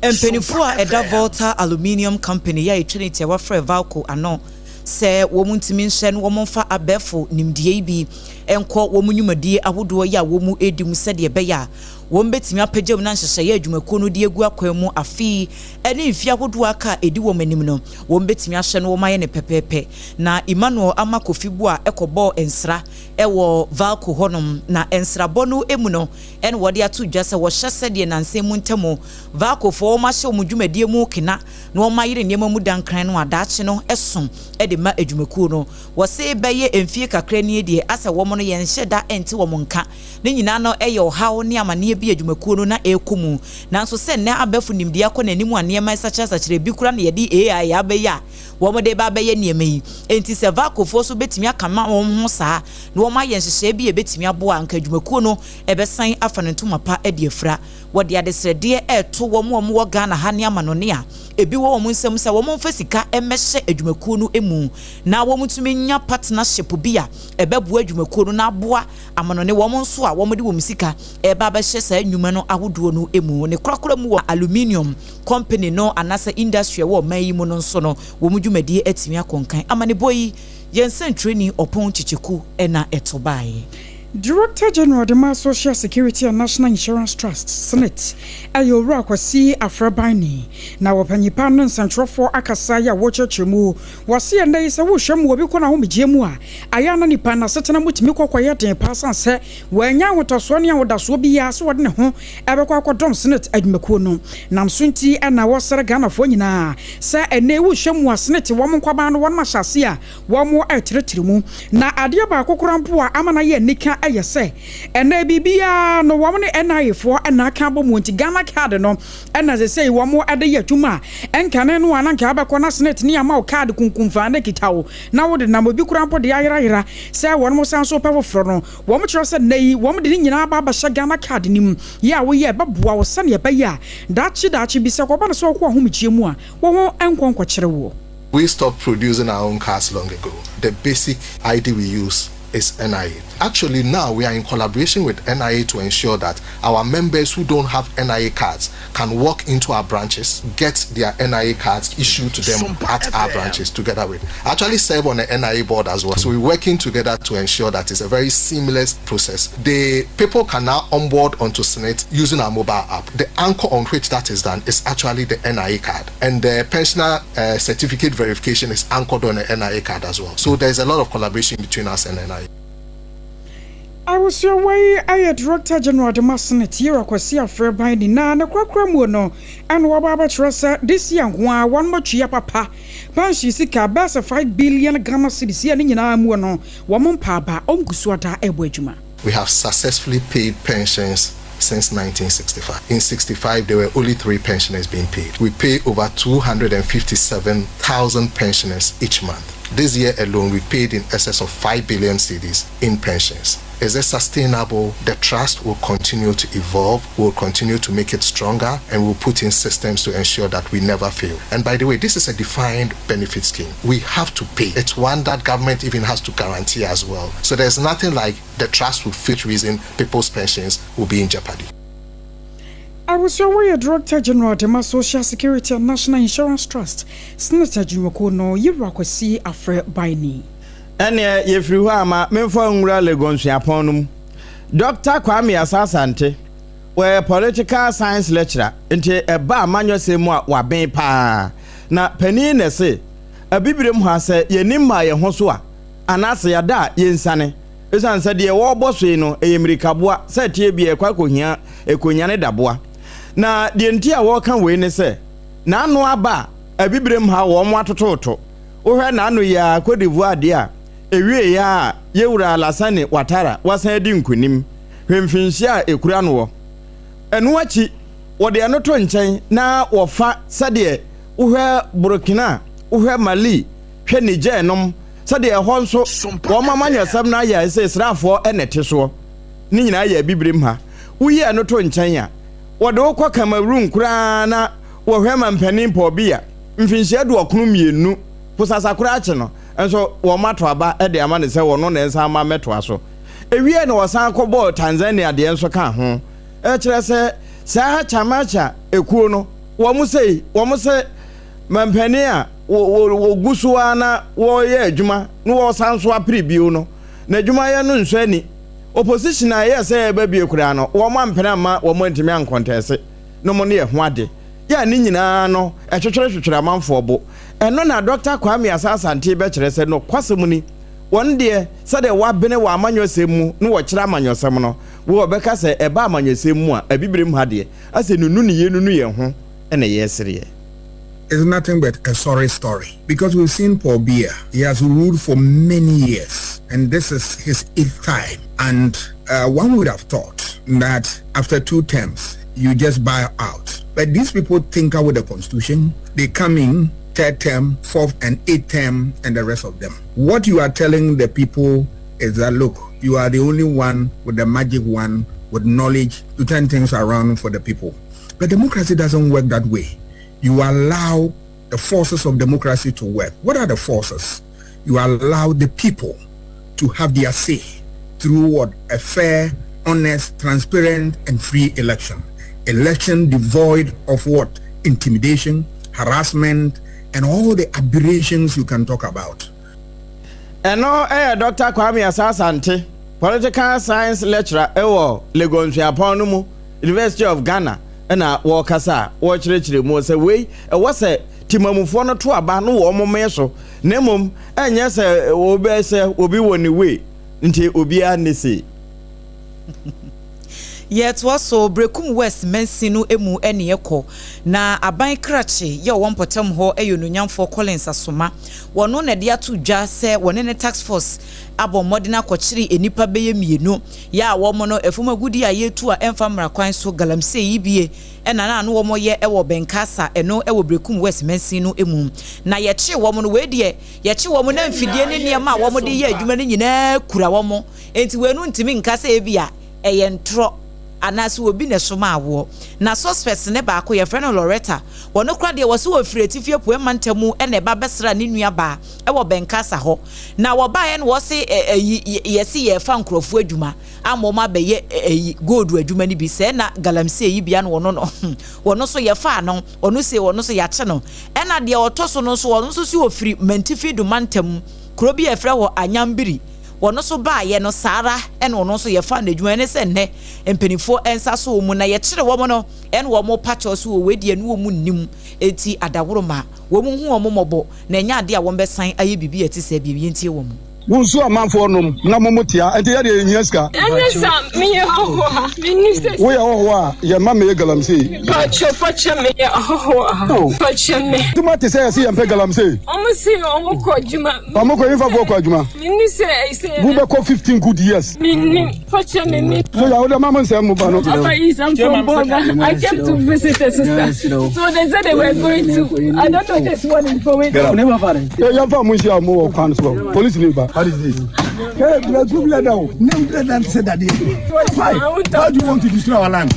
mpaninfoɔ a ɛda Volta Aluminium Company yi a yɛtwa ne tiawa frɛ VALCO ano sɛ wɔn ntumi nhyɛ na wɔn mfa abɛɛfo nimdeɛ yi bi nkɔ wɔn nnwumadie ahodoɔ yi a wɔn redi mu sɛdeɛ ɛbɛyɛ a wɔn bɛtumi apagya mu na nhyehyɛeɛ a adwumakuo no de agu akwan mu afe yi ne mfeɛ ahodoɔ a aka a ɛdi wɔn anim no wɔn bɛtumi ahyɛ na wɔn ayɛ no pɛpɛɛpɛ. Na Emmanuel Ama Kofi Buah kɔbɔɔ nsra wɔ Valco hɔnom na nsrabɔ no mu no na wɔde ato dwa sɛ wɔhyɛ sɛdeɛ nnansa yi mu ntam Valcofoɔ wɔn ahyɛ wɔn dwumadie mu kena na wɔn ayere nneɛma mu dankran no a daakye no so de ma adwumakuo no. Wɔse bɛyɛ mfie kakra nie deɛ asɛ wɔn no yɛnhyɛ da nte wɔn nka. Ne nyinaa no yɛ ɔhaw ne amaneɛ bi a adwumakuo no na ɛrekɔ mu. Nanso sɛ nnɛ abɛɛfo nimdeɛ akɔ n'anim a nneɛma resakyerasakyera bi koraa na yɛde AI aba yi a wɔde reba abɛyɛ nneɛma yi. Enti sɛ Valcofoɔ nso bɛtumi akama wɔn ho saa na wɔayɛ nhyehyɛeɛ bi a ɛbɛtumi aboa a anka adwumakuo no bɛsan afa ne ntoma pa de afira. Wɔde adesrɛdeɛ reto wɔn a wɔwɔ Ghana ha ne amanɔne a ebi wɔ wɔn nsam sɛ wɔmfa sika mmɛhyɛ adwumakuo no mu na wɔntumi nya partnership bi a ɛbɛboa adwumakuo no na aboa amanɔne wɔn nso a wɔde wɔn sika reba abɛhyɛ saa nnwuma no ahodoɔ no mu. Ne korakora mu wɔ aluminium company no anaasɛ industry a ɛwɔ ɔman yi mu no nso no, wɔn dwumadie atumi akɔ nkan. Amanebɔ yi, yɛn nsɛntwerɛni Ɔpɔn Kyekyeku na ɛto baeɛ. Director General de ma Social Security and National Insurance Trust, SSNIT, yɛ Owura Kwasi Afrɛ-Banni. Na wɔ panyin pa no nsɛntwerɛfoɔ akasa yi a wɔrekyerɛkyerɛ mu, wɔse ɛnnɛ yi sɛ wohwɛ mu obi kɔ n'ahomegyeɛ mu a, ayɛ a na nipa n'asetena mu tumi kɔ kɔyɛ den paa sane sɛ wannya ahotɔsoɔ ne ahodasoɔ biara sɛ ɔde ne ho bɛkɔ akɔdɔm SSNIT adwumakuo no. Nam so nti na wɔsrɛ Ghanafoɔ nyinaa sɛ ɛnnɛ yi wohwɛ mu a SSNIT wɔn nkwaban no wɔnom ahyɛ aseɛ a wɔrekyerɛkyerɛ mu. Na adeɛ baako koraa mpo a ama no ayɛ anika yɛ sɛ, ɛnnɛ biribiara no wɔn ne NIA foɔ na aka abɔ mu nti Ghana card no na sesei wɔn de yɛ adwuma a ɛnkane no a na nka wobɛkɔ na senate ne ama wo card kunkumfaa na kita wo na wode nam obi koraa mpo de ayerayera sɛ wɔn san so pɛ foforɔ no. Wɔn kyerɛ sɛ nnɛ yi wɔn de ne nyinaa aba abɛhyɛ Ghana card no mu yɛ a woyɛ ɛbɛboa wo sɛdeɛ ɛbɛyɛ a daakye daakye bi sɛ kɔba no sɛ wokɔ ahomegyeɛ mu a wo ho nkɔ nkɔkyere woɔ. We stopped producing our own cars long ago. The basic ID we use is NIA. Actually, now we are in collaboration with NIA to ensure that our members who don't have NIA cards can walk into our branches, get their NIA cards issued to them at our branches together with. I actually serve on the NIA board as well. So we're working together to ensure that it's a very seamless process. The people can now onboard onto SSNIT using our mobile app. The anchor on which that is done is actually the NIA card. And the pensioner certificate verification is anchored on the NIA card as well. So there's a lot of collaboration between us and NIA. Abusua wei ayɛ Director General de ma SSNIT, Yera Kwasi Afrɛ-Banni na ne korakora muo no ɛna waba abɛkyerɛ sɛ this year nko ara wɔn atua papa pension sika bɛyɛ sɛ 5 billion Ghana cedis yɛ ne nyinaa muo no wɔn mpaaba wɔn gu so ada ɛbɔ adwuma. We have successfully paid pensions since 1965. In 65, there were only three pensioners being paid. We pay over 257,000 pensioners each month. This year alone, we paid in excess of 5 billion cedis in pensions. Is it sustainable? The trust will continue to evolve, we'll continue to make it stronger, and we'll put in systems to ensure that we never fail. And by the way, this is a defined benefit scheme. We have to pay. It's one that government even has to guarantee as well. So there's nothing like the trust will fit reason people's pensions will be in jeopardy. Abusua wɔyɛ Director General de ma Social Security and National Insurance Trust, SSNIT adwumakuo no, Yewura Kwasi Afrɛ Baini. Ɛneɛ yɛfiri hɔ a ma memfa nwura Legon Suapɔn no mu. Dɔkta Kwame Asah Asante, ɔyɛ Political Science Lecturer nti ɛba amanyɔsɛm mu a waben paa. Na panin na ɛse, Abibirem ha sɛ yɛnim maa yɛn ho so a, anaase yɛada a yɛnsiane. Esiane sɛ deɛ wɔrebɔ so yi no ɛyɛ mmirikaboa sɛ ɛteɛ bi a ɛkɔ akɔhia ɛkɔnyane daboa. Na deɛ nti a wɔreka wei ne sɛ, n'ano aba a Abibirem ha wɔn atototo. Wohwɛ n'ano yi ara Cote d'Ivoire deɛ a ɛwieeɛ ara a Yɛwura Alassane Ouattara wasan adi nkonim. Hwɛ mfinhyia a ɛkura noɔ. Ɛno akyi wɔde ɛno to nkyɛn na wɔfa sɛdeɛ wohwɛ Burkina, wohwɛ Mali, hwɛ Niger nom sɛdeɛ ɛhɔ nso wɔn amanyɔsɛm no ayɛ sɛ sraafoɔ na ɛte soɔ. Ne nyinaa yɛ Abibirem ha. Woyi ɛno to nkyɛn a, wɔde wo kɔ Cameroon koraa na wɔhwɛ mampanin Paul Biya mfinhyia aduɔkono mmienu Kosasa koraa akyi no nso wɔato aba de ama no sɛ ɔno na ɛnsan mma mmɛtoa so. Ɛwieɛ na wɔsan kɔbɔɔ Tanzania deɛ nso kaa ho. Ɛkyerɛ sɛ saa Chamacha ekuo no wɔn sei wɔn se mampanin a wɔgu so ara na wɔreyɛ adwuma na wɔsan nso apere bio no n'adwumayɛ no nsɔ ani. Opposition a ɛyɛɛ sɛ ɛreba bio koraa no wɔn ampene amma wɔn antumi ankɔntɛse no mo ne ɛho ade. Yɛ a ne nyinaa no ɛtwetwere-twetwere amanfoɔ bo. Ɛno na Dɔkta Kwame Asah Asante bɛkyerɛ sɛ nokwasɛm ni, wɔn deɛ sɛdeɛ wɔabene wɔ amanyɔsɛm mu na wɔkyerɛ amanyɔsɛm no, wo wɔbɛka sɛ ɛba amanyɔsɛm mu a, Abibirem ha deɛ, asɛ nunu ne yɛnunu yɛn ho na yɛresereɛ. Is nothing but a sorry story because we've seen Paul Biya, he has ruled for many years and this is his eighth time and uh, one would have thought that after two terms you just buy out. But these people tinker with the constitution. They come in third term, fourth and eighth term and the rest of them. What you are telling the people is that look, you are the only one with the magic one with knowledge to turn things around for the people. But democracy doesn't work that way. You allow the forces of democracy to work. What are the forces? You allow the people to have their say through what? A fair, honest, transparent, and free election. Election devoid of what? Intimidation, harassment, and all the aberrations you can talk about. Ɛno yɛ Dɔkta Kwame Asah Asante, Political Science Lecturer wɔ Legon Suapɔn no mu, University of Ghana na wɔrekasa a wɔrekyerɛkyerɛ mu sɛ wei ɛwɔ sɛ temamufoɔ no to aba no wɔ wɔn mee so na mmom ɛnyɛ sɛ wɔbɛ sɛ obi wɔ ne wei nti obiara nni sei. Yɛtoa so, Berekum West mansin no mu ne yɛkɔ, na aban krakye yɛ ɔwɔ mpɔtam hɔ yɛ Onuonyamfoɔ Collins Asoma. Wɔno na ɛde ato dwa sɛ wɔne ne task force abɔ mmɔden akɔkyere nnipa bɛyɛ mmienu yɛ a wɔn no ɛfam agudeɛ a yɛretu a ɛmfa mmara kwan so galamsey yi bie na na ano wɔn yɛ wɔ Benkasa ɛno wɔ Berekum West mansin no mu. Na yɛkyee wɔn no, wei deɛ yɛkye wɔn na mfidie ne nneɛma a wɔde yɛ adwuma no nyinaa kura wɔn. Enti wei no ntumi nka sɛ ebia ɛyɛ ntorɔ anaasɛ obi na ɛsomaa woɔ. Na suspects no baako, yɛfrɛ no Loretta, wɔno koraa deɛ wɔse wɔfiri Atifi Apueɛ mantam mu na ɛba bɛsraa ne nua baa wɔ Benkasa hɔ. Na wɔbaeɛ no wɔse ɛyi yɛse yɛrefa nkorɔfoɔ adwuma ama wɔn abɛyɛ ɛyi gold adwuma no bi, sɛɛ na galamsey yi bia na wɔno no wɔno nso yɛfaa no, ɔno sei ɔno nso yɛakye no. Ɛna deɛ ɔtɔ so no nso ɔno nso se ɔfiri Mantifi do mantam kuro bi a yɛfrɛ hɔ Anyambiri. Wɔno nso baeɛ no, saa ara na ɔno nso yɛfaa no adwuma. Ɛne sɛ nnɛ mpanimfoɔ nsa so wɔn mu na yɛkyere wɔn no, ɛna wɔn pa kyɛw so wɔ wei deɛ ne wɔn nnim, enti adaworoma, wɔn hu wɔn mmɔbɔ, na ɛnyɛ adeɛ a wɔbɛsan ayɛ biribi a ɛte saa bio. Yɛntie wɔn. Wo nsuo amanfoɔ nom na mo mo tea nti yɛ deɛ yɛhia sika. Ɛnyɛ sa meyɛ hɔhoɔ ha menni sɛ. Woyɛ hɔhoɔ a yɛ mma meyɛ galamsey. Pakyɛ fakyɛ me yɛ ɔhɔhoɔ ha fakyɛ me. Nti mo ate sɛ yɛse yɛmpɛ galamsey. Ɔmo se ɔmo kɔ adwuma. Ɔmo kɔ hefa foɔ kɔ adwuma. Menni sɛ ɛsɛ. Wo bɛkɔ 15 good years. Mennim fakyɛ me me. So ya wode ma mo nsɛm mo ba no. Papa is I'm from Bolga I came to visit a sister so they said they were going to I don't know this one is going. Yɛmfa mo nhyia mo wɔ kwan so police ni ba. What is this? Hey, Why? Why do you want to destroy our land?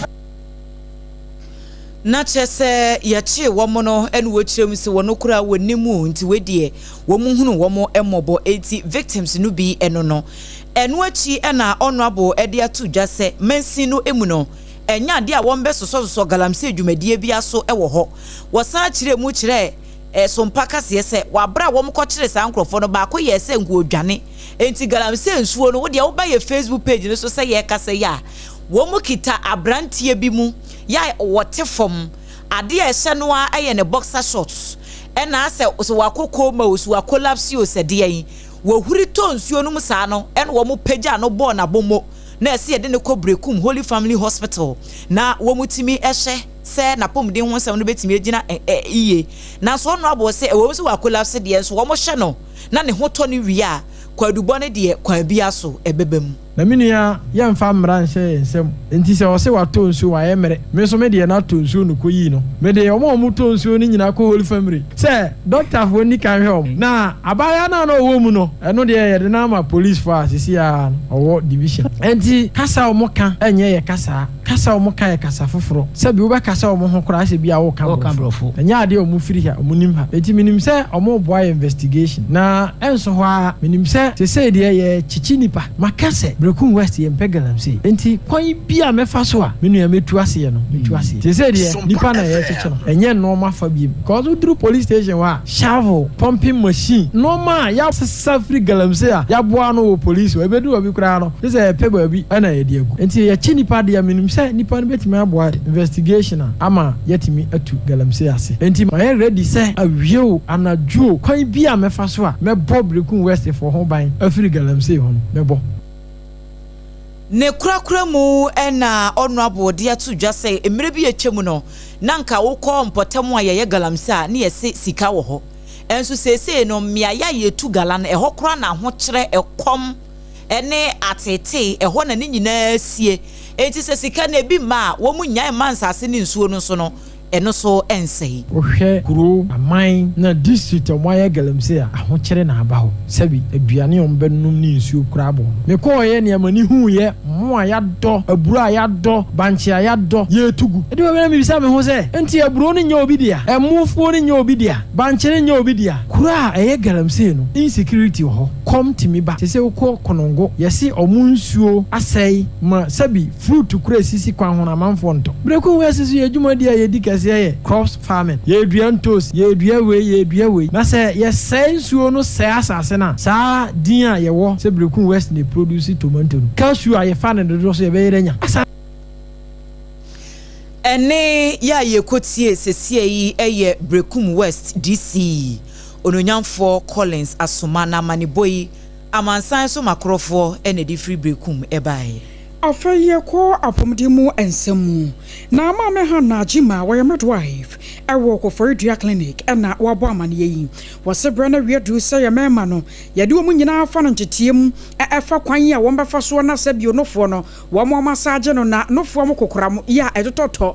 Na kyerɛ sɛ yɛkyee wɔn no ɛna wɔkyerɛ mu sɛ wɔn koraa wɔnim mu nti wei deɛ wɔn hunu wɔn mmɔbɔ enti victims no bi ɛno no. Ɛno akyi ɛna Honourable ɛde ato dwa sɛ mansin no mu no ɛnyɛ adeɛ a wɔn bɛsosɔsosɔ galamsey dwumadie bi aso ɛwɔ hɔ. Wɔsan kyerɛ mu kyerɛ Sompa kaseɛ sɛ wɔ aberɛ a wɔn kɔkyere saa nkorɔfoɔ no baako yɛɛ sɛ nka ɔdwane enti galamsey nsuo no wodeɛ woba yɛ Facebook page no so sɛ yɛrekasa yi a wɔn kita abranteɛ bi mu yɛ a wɔte fam adeɛ a ɛhyɛ no ara yɛ ne boxer shorts ɛna asɛ sɛ wakɔ coma o sɛ wakolapse o sɛ deɛn wɔhuri tɔ nsuo no mu saa no ɛna wɔn pagya no bɔɔ n'abɔmmɔ na ɛsɛ yɛde no kɔ Berekum Holy Family Hospital na wɔn tumi hyɛ sɛ n'apɔmuden ho nsɛm no bɛtumi agyina yiye. Nanso Honourable sɛ ɛwɔ mu sɛ wakolapse deɛ nso wɔhyɛ no na ne ho tɔ no wie a, kwaadubɔ no deɛ kwan biara so ɛbɛba mu. Na me nua yɛnfa mmara nhyɛ yɛn nsam nti sɛ ɔse watɔ nsuo wayɛ mmerɛ me nso me deɛ na tɔ nsuo no kɔ yii no me de ɔmo a ɔmo tɔ nsuo no nyinaa kɔ holy family sɛ doctor foɔ nni kan hwɛ ɔmo na abaayaa no a na ɔwɔ mu no ɛno deɛ yɛde no ama police foɔ a sisi ara no ɔwɔ division nti kasa a ɔmo ka ɛnyɛ yɛ kasaa. Kasa a wɔka yɛ kasa foforɔ. Sɛbi wobɛkasa wɔn ho koraa sɛ bi a woreka borɔfo. Ɛnyɛ adeɛ a wɔfiri ha, wɔnim ha. Enti menim sɛ wɔreboa yɛ investigation. Na ɛnso hɔ ara, menim sɛ seesei deɛ yɛrekyekye nnipa. Maka sɛ Berekum West yɛmpɛ galamsey. Enti kwan bi a mɛfa so a me nua mɛtu aseɛ no, mɛtu aseɛ. Seesei deɛ nnipa na yɛrekyekye no, ɛnyɛ nnoɔma fa biom. Because woduru police station hɔ a, shovel, pumping machine, nnoɔma a yɛasesa firi galamsey a yɛaboa ano wɔ police hɔ, ɛbɛduru baabi koraa no, gye sɛ yɛpɛ baabi na yɛde agu. Nti yɛkye nnipa deɛ a, menim sɛ nnipa no bɛtumi aboa investigation a ama yɛatumi atu galamsey ase. Nti mayɛ ready sɛ awia o, anadwo o, kwan biara a mɛfa so a mɛbɔ Berekum West foɔ ho ban afiri galamsey ho no, mɛbɔ. Ne korakora mu na Honourable de ato dwa sɛ mmerɛ bi a atwam no, na anka wokɔ mpɔtam a yɛyɛ galamsey a, na yɛse sika wɔ hɔ. Nso seesei no, mmeaeɛ a yɛtu gala no, ɛhɔ koraa na ahokyerɛ, ɛkɔm ne ateetee, ɛhɔ na ne nyinaa sie. Enti sɛ sika no ebi mma a, wɔn nnyae mma nsase ne nsuo no nso no, ɛno nso nsɛe. Wohwɛ kuro, aman na district a wɔayɛ galamsey a, ahokyere na aba hɔ. Sɛbi, aduane a wɔbɛnom ne nsuo koraa bɔ wɔn. Mekɔeɛ nea m'ani huuiɛ, mmo a yɛadɔ, aburo a yɛadɔ, bankye a yɛadɔ, yɛretu gu. Ɛdu baabi na mebisa me ho sɛ, enti aburo no nyɛ obi dea? Ɛmofuo no nyɛ obi dea? Bankye no nyɛ obi dea? Kuro a ɛyɛ galamsey no, insecurity wɔ hɔ, kɔm tumi ba. Seesei wokɔ Konongo, yɛse wɔn nsuo asɛe ma sɛbi Fruit koro a esisi kwan ho no amanfoɔ ntɔ. Bereku West nso yɛ dwumadi a yɛdi kɛseɛ yɛ crops farming. Yɛredua ntoosi, yɛredua wei, yɛredua wei. Na sɛ yɛsɛe nsuo no sɛe asase no a, saa din a yɛwɔ sɛ Bereku West na ɛproduce tomanto no, cashew a yɛfa no dodoɔ so yɛbɛyere anya. Asa. Ɛnne yi a yɛrekɔtie seesei yi yɛ Berekum West DC Onuonyamfoɔ Collins Asoma n'amanebɔ yi amansan so makorɔfoɔ na ɛde firi Berekum baeɛ. Afei yɛkɔ apɔmuden mu nsɛm mu. Na Maame Hannah Gyimah a ɔyɛ midwife wɔ Koforidua Clinic na wabɔ amaneɛ yi. Wɔse berɛ no awie aduru sɛ yɛn mmarima no yɛde wɔn nyinaa fa no nteteɛ mu ɛfa kwan a wɔn bɛfa soɔ na sɛ bio nofoɔ no wɔn wɔn asaagye no na nofoɔ mo kokoram yɛ a ɛtotɔtɔ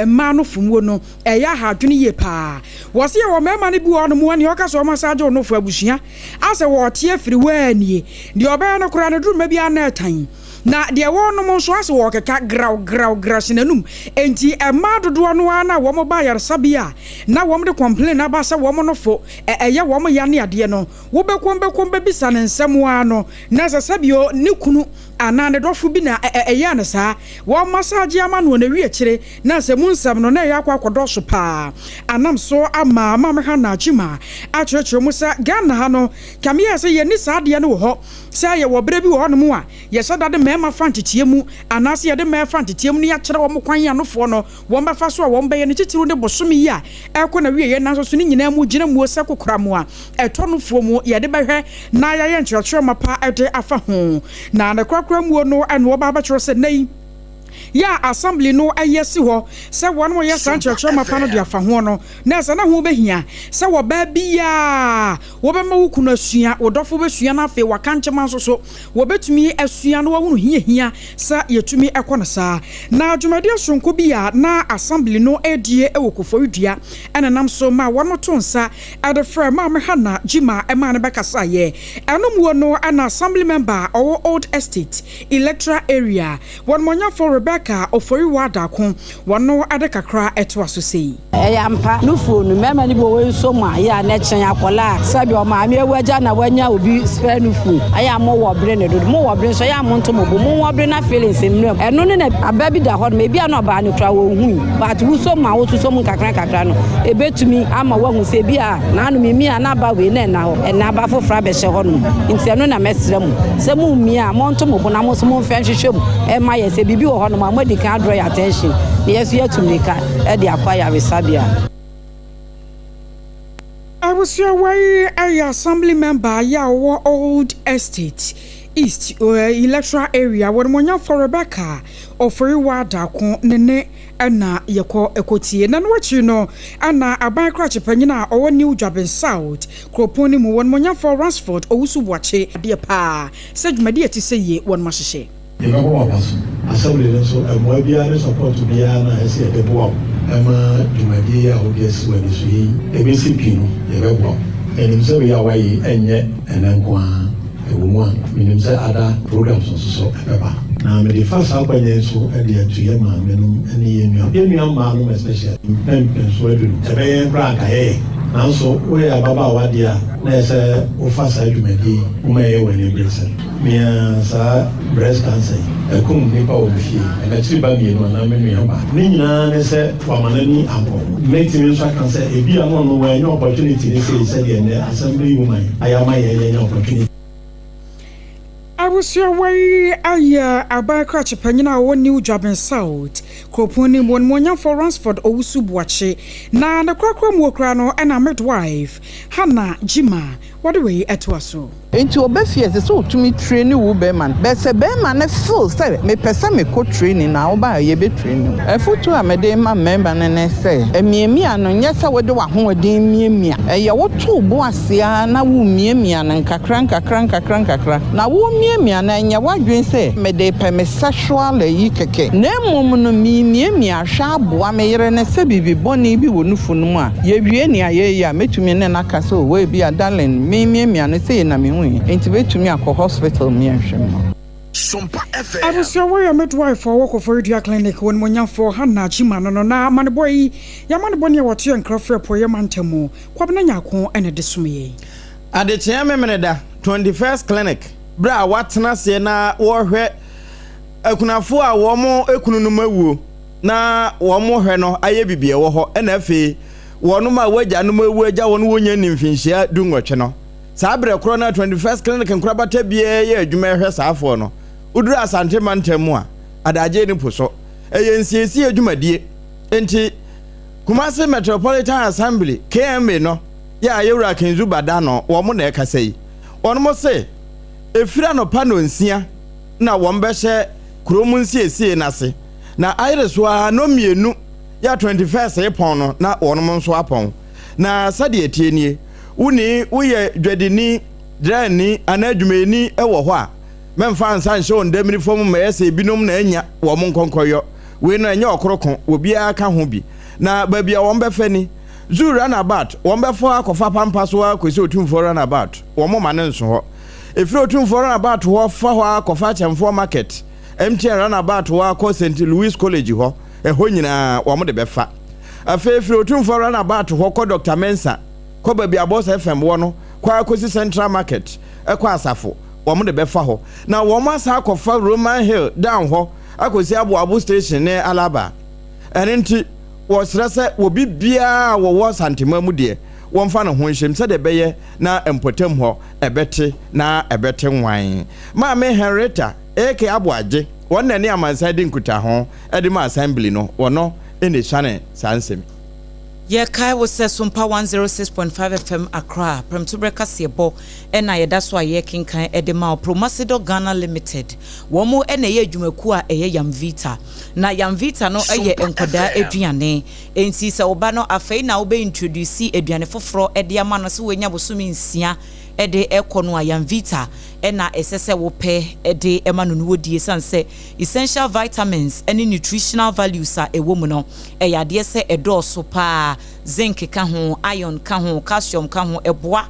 mmaa nofo muo no ɛyɛ aha adwene yie paa. Wɔse yɛwɔ mmarima no bi wɔ hɔnom a nea ɔka sɛ wɔn asaagye wo nofo abusua asɛ wɔɔte afiri hɔ a nie deɛ ɔbɛyɛ no koraa no duru mma biara na ɛtan. Na deɛ wɔrenom nso ase wɔrekeka graw graw graw hyɛ n'anum. Enti mmaa dodoɔ no ara no a wɔba ayaresabea a na wɔde complain aba sɛ wɔn nofo ɛyɛ wɔn ya ne adeɛ no, wobɛkɔm bɛkɔm bɛbisa no nsɛm ara no na sɛ sɛbio ne kunu anaa ne dɔfo bi na ɛyɛɛ no saa. Wɔmasaagye ama no na ɛwi akyire na sɛ mu nsɛm no na ɛyɛ akɔ akɔdɔɔso paa. Anam so ama Maame Hannah Agyemang akyerɛkyerɛ mu sɛ Ghana ha no kame yɛ sɛ yɛnni saa adeɛ no wɔ hɔ sɛ yɛwɔ berɛ bi wɔ hɔnom a yɛhyɛ da de mmarima fa nteteɛ mu anaasɛ yɛde mmaa fa nteteɛ mu na yɛakyerɛ wɔn kwan anofoɔ no wɔbɛfa so a wɔbɛyɛ no titiriw ne bosome yi a ɛrekɔ n'awieeɛ nanso so ne nyinaa mu gyina muo sɛ kokoram a ɛtɔ nufoɔ mu yɛde bɛhwɛ na yɛayɛ nkyerɛkyerɛ mapa de afa ho. Na ne korakora muo no na wɔba abɛkyerɛ sɛ nnɛ yi yɛ a Assembly no yɛ si hɔ sɛ wɔn wɔyɛ saa nkyerɛkyerɛ mapa no de afa ho no na ɛsɛ na ho bɛhia sɛ wɔbaa biara wɔbɛma wo kunu asua, wo dɔfo bɛsua na afei waka nkyema nso so wɔbɛtumi asua na wɔahunu hia hia sɛ yɛtumi kɔ no saa. Na dwumadie soronko bi a na Assembly no redie wɔ Koforidua na ɛnam so maa wɔtoo nsa de frɛɛ Maame Hannah Gyimah maa no bɛkasaeɛ. Ɛno muo no na Assembly Member a ɔwɔ Old Estate Electoral Area, Wɔnmɔnyafo Rebecca Oforiwaa Darko, wɔno de kakra toa so sei. Ɛyɛ ampa, nufuo no, mmarima no bi wɔ hɔ nso mu a, yɛ a na ɛkyɛn akwadaa a sɛdeɛ ɔmaame awu agya na wanya obi spare nufuo. Ɛyɛ a mo wɔ bere no dodo. Mo wɔ bere nso, ɛyɛ a monto mo bo. Mo wɔ bere na feelings mmra mu. Ɛno ne na aba bi da hɔ nom, ebi a na ɔbaa no koraa ɔnhui. But wosɔ mu a wososɔ mu nkakra nkakra no, ɛbɛtumi ama woahu sɛ ebi a naano memia na aba wei na ɛnna hɔ, ɛnnɛ aba foforɔ abɛhyɛ hɔ nom. Nti ɛno na mɛsrɛ mo sɛ mo mmia a, monto mo bo na mo nso momfɛ nhwehwɛ mu mma yɛn. Sɛ biribi wɔ hɔ nom a, moadi kan adraw yɛn attention na yɛn nso yɛatu mmirika de akɔ ayaresabea. Abusua wei yɛ Assembly member yi a ɔwɔ Old Estate East Electoral Area, Wɔnimonyamfoɔ Rebecca Oforiwa Darko ne ne na yɛkɔ kɔtie. Na ɛno akyiri no na aban krakye panyin a ɔwɔ New Juaben South kuropɔn no mu, Wɔnimonyamfoɔ Ransford Owusu Boakye adeɛ paa sɛ dwumadie a ɛte sɛ yie wɔnom ahyehyɛ. Yɛbɛbɔ w'aba so. Assembly no nso, mmoa biara ne support biara no a ɛsɛ yɛde boa wo ma dwumadie yi a wode asi w'ani so yi ɛbɛsi pi no, yɛbɛboa wo. Yɛnim sɛ wei a woayɛ yi ɛnyɛ ɛnnɛ nko ara, ɛwɔ mu a menim sɛ other programs nso so ɛbɛba. Na mede fa saa akwanya yi so de atu yɛn maame nom ne yɛn nua, yɛn nua mmaa nom especially, mpɛnpɛnsoɔ adu no, ɛbɛyɛ yɛn koraa anka yɛyɛ. Nanso woyɛ ababaawa deɛ a, na ɛsɛ sɛ wofa saa dwumadie yi, woma ɛyɛ w'aniberesɛm. Me ara saa breast cancer yi akum nnipa wɔ me fie, m'akyiri ba mienu anaa me nua ba. Ne nyinaa ne sɛ wama n'ani ankɔ ho. Mɛtumi nso aka sɛ ebia na ɔno wannya opportunity no sei sɛdeɛ nnɛ Assembly woman ayɛ ama yɛn yɛanya opportunity. Abusua wei ayɛ aban krakye panyin a ɔwɔ New Juaben South kuropɔn no mu, Onimuonyamfoɔ Ransford Owusu Boakye. Na ne korakora muo koraa no na midwife Hannah Gyimah wɔde wei toa so. Nti ɔba fie a ɛsɛ sɛ ɔtumi traini wo bɛɛma no but sɛ bɛɛma no feel sɛ mepɛ sɛ mekɔ training no a woba a yɛbɛ traini wo. Afutuo a mede rema mmɛɛma no ne sɛ amiamia no nyɛ sɛ wode w'ahoɔden miamia ɛyɛ woto wo bo ase ara na wo miamia no nkakra nkakra nkakra nkakra na wo miamia no ɛnyɛ w'adwene sɛ mede repɛ me sexual ayi kɛkɛ na mmom no memiamia ahwɛ aboa me yere no sɛ biribi bɔne bi wɔ nufu no mu a yɛwie nea yɛreyɛ a mɛtumi ne no aka sɛ oh ebia darling me miamia no sei na mehui nti bɛtumi akɔ hospital miɛnhwɛ mma. Sompa FM. Abusua wei yɛ midwife a ɔwɔ Koforidua Clinic wɔ Animuonyamfoɔ Hannah Gyimah no no na amanebɔ yi yɛ amanebɔ nea wɔto yɛn nkra firi Apueeɛ Mantam mu. Kwabena Nyarko na ɛde som yɛn. Adekyeɛ Memeneda, 21st Clinic, berɛ a wɔatena aseɛ na wɔrehwɛ akunafoɔ a wɔn kununom awuo na wɔn hwɛ no ayɛ biribi ɛwɔ hɔ ɛna afei wɔnom a wɔagyanom awu agya wɔn wɔnya nni mfinhyia dunwɔtwe no. Saa berɛ korɔ no a 21st Clinic nkorabata biara yɛ adwuma ɛhwɛ saa afoɔ no. Woduru Asante mantam mu a, adagyeɛ no po so. Ɛyɛ nsiesie dwumadie. Enti, Kumasi Metropolitan Assembly, KMA, no yɛ a Yɛwura Kinzu Bada no wɔn na ɛkasa yi. Wɔnom se, ɛfiri anɔpa nnɔnsia na wɔn bɛhyɛ kurom nsiesie no ase, na ayere so ara nnɔmmienu yɛ 21st repɔn no na wɔnom nso apɔn. Na sɛdeɛ ɛteɛ nie, wo ni woyɛ dwadini, draani anaa adwumayɛni wɔ hɔ a, mɛmfa nsa nhyɛ wɔn damiri fam mmɛyɛ sɛ ebinom na anya wɔn nkɔnkɔyɔ. Wei no ɛnyɛ ɔkoro ko, obiara ka ho bi. Na baabi a wɔn bɛfa ni, Zoo runabout, wɔn bɛfa akɔfa pampa so ara kɔsi Otumfoɔ runabout, wɔn mma no nso hɔ. Ɛfiri Otumfoɔ runabout hɔ fa hɔ ara kɔfa Akyɛmfoɔ market, MTN runabout hɔ ara kɔ St. Louis College hɔ, ɛhɔ nyinaa wɔn de bɛfa. Afei firi Otumfoɔ runabout hɔ kɔ Dɔkta Mensah, kɔ baabi a Boss FM wɔ no, kɔ ara kɔsi Central Market, kɔ Asafo. wɔn de bɛfa hɔ na wɔn asan akɔfa Roman Hill down hɔ akɔsi Aboabo station ne Alaba. Ɛno nti wɔsrɛ sɛ obi biara a wɔwɔ Santema mu deɛ wɔmfa ne ho nhyɛm sɛdeɛ ɛbɛyɛ na mpɔtam hɔ ɛbɛte na ɛbɛte nwann. Maame Henrietta AK Aboagye, wɔn na ɛne amansan di nkutaho de ma Assembly no, wɔno na ɛsuane saa nsɛm yi. Yɛkae wo sɛ Sompa 106.5 FM Accra, Prɛmtoberɛ kaseɛbɔ na yɛda so a yɛrekenkan de ma wo. Promasidor Ghana Limited, wɔn na ɛyɛ adwumakuo a ɛyɛ Yamvita. Na Yamvita no yɛ nkwadaa aduane. Enti sɛ wo ba no afei na wobɛ introduce aduane foforɔ de ama no sɛ wanya bosome nsia de rekɔ no a, Yamvita na ɛsɛ sɛ wopɛ de ma no na ɔdi ɛsiane sɛ essential vitamins ne nutritional values a ɛwɔ mu no, ɛyɛ adeɛ sɛ ɛdɔɔso pa ara. Zinc ka ho, iron ka ho, calcium ka ho, ɛboa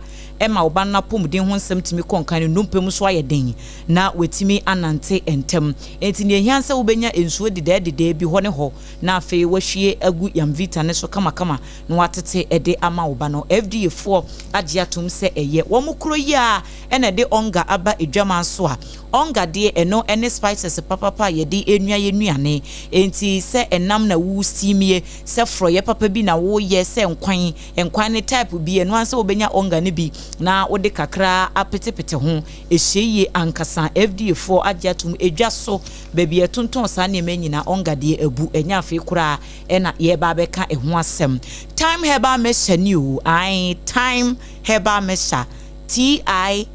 ma wo ba no n'apɔmuden ho nsɛm tumi kɔ nkan, ne nnompe mu nso ayɛ den na watumi anante ntɛm. Enti nea ɛhia ne sɛ wobɛnya nsuo dedɛɛdedɛɛ bi hɔ ne hɔ na afei woahwie agu Yamvita no so kamakama na woatete de ama wo ba no. FDA foɔ agye atom sɛ ɛyɛ. Wɔn kuro yi ara na ɛde Onga aba adwaman so a, Onga deɛ ɛno ne spices papapa a yɛde renua yɛn nnuane. Enti sɛ ɛnam na wo steamie, sɛ frɔeɛ papa bi na woreyɛ, sɛ nkwan, nkwan no type bi, ɛno ara ne sɛ wobɛnya Onga no bi na wode kakra apetepete ho. Ɛhyɛ yie ankasa. FDA foɔ agye atom. Edwa so, baabi a yɛtontɔn saa nneɛma yi nyinaa, Onga deɛ abu. Ɛnyɛ afei koraa na yɛreba abɛka ɛho asɛm. Thyme Herbal Mixture ni o, ae, Thyme Herbal Mixture. TIME,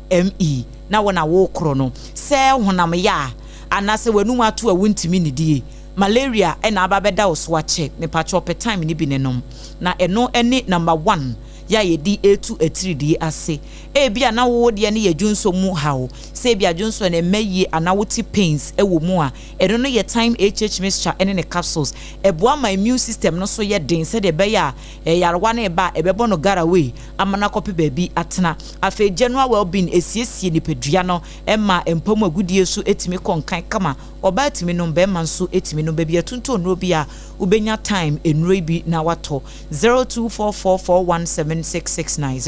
na wo na worekoro no, sɛ honam yɛ a, anaasɛ w'anum ato a wontumi nnidie, malaria na aba abɛda wo so akyɛ, mepakyɛw pɛ thyme no bi ne nom. Na ɛno ne number one yɛ a yɛde retu atiridie ase. Ebia na wo deɛ no yɛ dwonsɔ mu haw, sɛ ebia dwonsɔ no ɛmma yie anaa wote pains wɔ mu a, ɛno no yɛ thyme HH mixture ne ne capsules. Ɛboa ma immune system no so yɛ den sɛdeɛ ɛbɛyɛ a Nyarewa no reba a, ɛbɛbɔ no garaway ama no akɔpɛ baabi atena. Afei general well-being, ɛsiesie nipadua no ma mpa mu agudie nso tumi kɔ nkan kama. Ɔbaa tumi nom, barima nso tumi nom. Baabi a yɛtontɔn nnuro bi a, wobɛnya time nnuro yi bi na watɔ. 0244417669,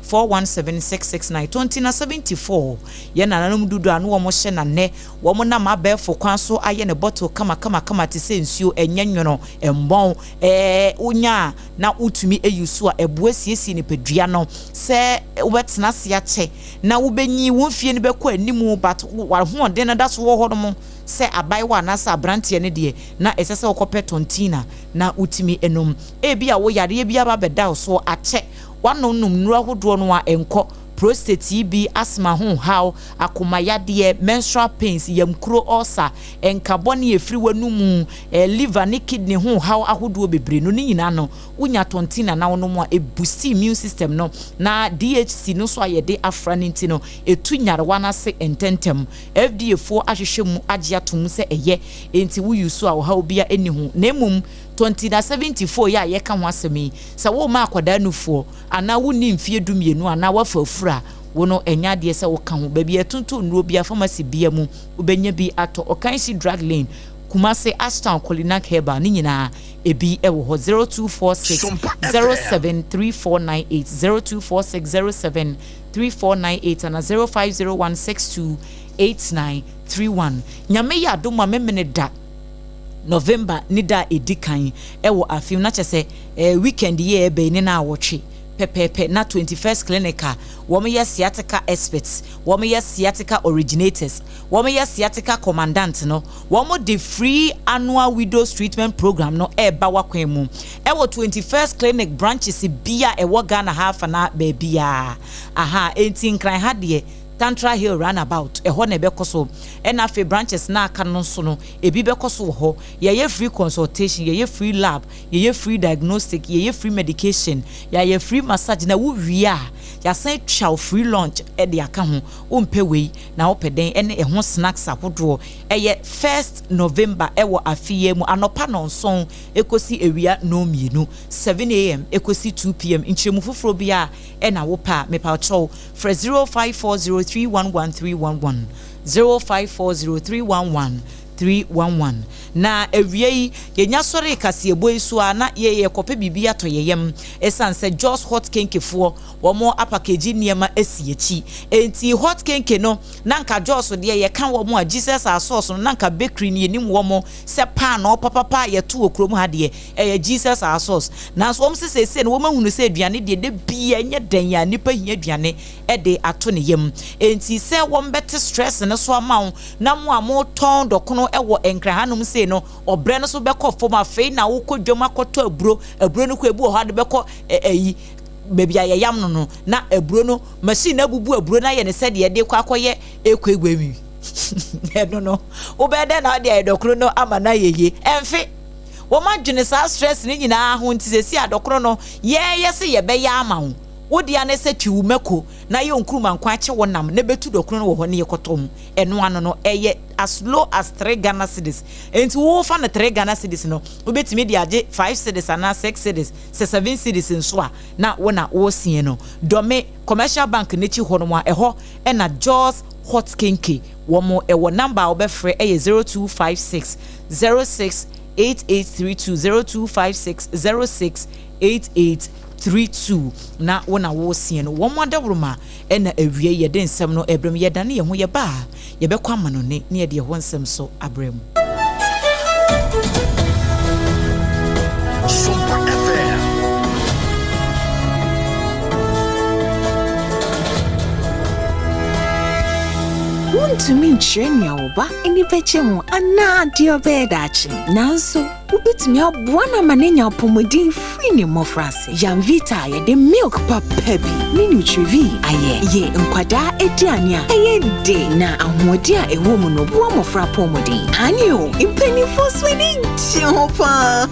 0244417669. Tontina 74, yɛn nananom dodoɔ a na wɔhyɛ na nnɛ wɔnam abɛɛfo kwan so ayɛ no bottle kamakamakama te sɛ nsuo, ɛnyɛ nwono, ɛmmɔn. Ɛɛ, wonya a na wotumi ayi so a, ɛboa siesie nipadua no sɛ wobɛtena ase akyɛ na wobɛnyin, wo mfie no bɛkɔ anim but w'ahoɔden no da so wɔ hɔ nom sɛ abaayewa anaasɛ aberanteɛ no deɛ na ɛsɛ sɛ wokɔpɛ tɔntina na wotumi nom. Ebia wo yareɛ bi aba abɛda wo so akyɛ, woanomnom nnuro ahodoɔ no a ɛnkɔ, prostate yi bi, asthma ho haw, akoma yadeɛ, menstrual pains, yamkuro, ulcer, nka bɔne a ɛfiri w'anomu, liver ne kidney ho haw ahodoɔ bebree no, ne nyinaa no, wonya tɔntin na wonom a, ɛbusti immune system no, na DHC no nso a yɛde afra no nti no, ɛtu nyarewa no ase ntɛntɛm. FDA foɔ ahwehwɛ mu agye ato mu sɛ ɛyɛ, enti wo use a ɔhaw biara nni ho. Na mmom tɔntin 74 yi a yɛreka ho asɛm yi, sɛ worema akwadaa nufoɔ, anaa wonni mfeɛ dumienu anaa woafa afuru a, wo no ɛnyɛ adeɛ sɛ woka ho. Baabi a yɛtontɔn nnuro biara, pharmacy biara mu, wobɛnya bi atɔ. Ɔkanhyi Drug Lane, Kumasi, Ashtown, Kolinak Herbal, ne nyinaa ebi wɔ hɔ. 0246 073498, 0246 073498 anaa 0501 628931. Nyame yɛ adom a Memene da. November ne da a ɛdi kan wɔ afe mu, na kyerɛ sɛ eh, weekend yi a ɛreba yi ne naawɔtwe pɛpɛɛpɛ na 21st Clinic a wɔyɛ sciatica experts, wɔyɛ sciatica originators, wɔyɛ sciatica commandant no, wɔde free annual widows treatment program no ɛreba w'akwan mu ɛwɔ 21st Clinic branches bi a ɛwɔ Ghana ha afa na baabiara. Aha, enti Nkran ha deɛ Tantra Hill Runabout, ɛhɔ na ɛbɛkɔ so. Ɛna afei branches no a aka no nso no, ebi bɛkɔ so wɔ hɔ. Yɛyɛ free consultation, yɛyɛ free lab, yɛyɛ free diagnostic, yɛyɛ free medication, yɛayɛ free massage, na wowie a, yɛasan atwa wo free lunch de aka ho. Wompɛ wei na wopɛ dɛn? Ɛne ɛho snacks ahodoɔ. Ɛyɛ first November ɛwɔ afe yi mu, anɔpa nnɔnson ɛkɔsi awia nnɔnmienu, 7am ɛkɔsi 2pm. Nkyerɛmu foforɔ biara ɛna wopɛ a, mepakyɛw frɛ 0540311311, 0540311311. 311. Na awia yi, yɛnya sɔree kaseɛbɔ yi so ara na yɛ yɛkɔpɛ biribi atɔ yɛ yam. Ɛsiane sɛ Jos Hot Kenkefoɔ wɔn apakegyi nneɛma asi akyi nti, Hot Kenke no na nka Jos deɛ yɛka wɔn a, Jesus Our Source no na nka bakery no yɛnim wɔn sɛ paanoo papapa a yɛto wɔ kurom ha deɛ ɛyɛ Jesus Our Source. Nanso wɔn se seesei no wɔahunu sɛ aduane deɛ da biara ɛnyɛ dɛn a nnipa hia aduane de ato ne yam. Enti sɛ wɔbɛte stress no so ama wo na mo a motɔn dɔkono wɔ Nkran hanom sei no, ɔbrɛ no so bɛkɔ fam. Afei na wokɔ dwam akɔtɔ aburo, aburo no kɔ ebi wɔ hɔ a de bɛkɔ ayi baabi a yɛyam no no, na aburo no machine no abubu aburo no ayɛ no sɛdeɛ ɛde kɔ akɔyɛ ekueguemi. Ɛno no, wobɛyɛ dɛn na wode ayɛ dɔkono no ama no ayɛ yie? Ɛmfe. Wɔadwene saa stress no nyinaa ho nti seesei a dɔkono no yɛyɛ sɛ yɛbɛyɛ ama wo. Wo dea ne sɛ twi wo mako na yɛ nkruma nkwan kye wo nam na bɛtu dɔkono no wɔ hɔ na yɛkɔtɔ ho. Ɛno ano no ɛyɛ as low as three Ghana cedis. Enti wo fa no three Ghana cedis no wobɛtumi de agye five cedis anaa six cedis, sɛ seven cedis nso a na wo na woresie no. Dɔme Commercial Bank no akyi hɔ nom a ɛhɔ na Jos Hot Kenke wɔn wɔ. Number a wobɛfrɛ yɛ 0256 06 8832, 0256 06 8832 na wo na woreseɛ no. Wɔn adaworoma na awiei yɛde nsɛm no rebrɛ mu. Yɛdane yɛn ho yɛba a, yɛbɛkɔ amanɔne na yɛde ɛhɔ nsɛm nso abrɛ mu. Sompa FM. Wuntumi nkyerɛ nea wo ba ani bɛgye ho anaa deɛ ɔbɛyɛ daakye, nanso Wobɛtumi aboa no ama no anya apɔmuden firi ne mmɔfraase. Yamvita a yɛde milk papa bi ne Nutrivie ayɛ yɛ nkwadaa aduane a ɛyɛ de na ahoɔden a ɛwɔ mu no boa mmɔfra apɔmuden. Aane o, mpanimfoɔ nso ani gye ho paa.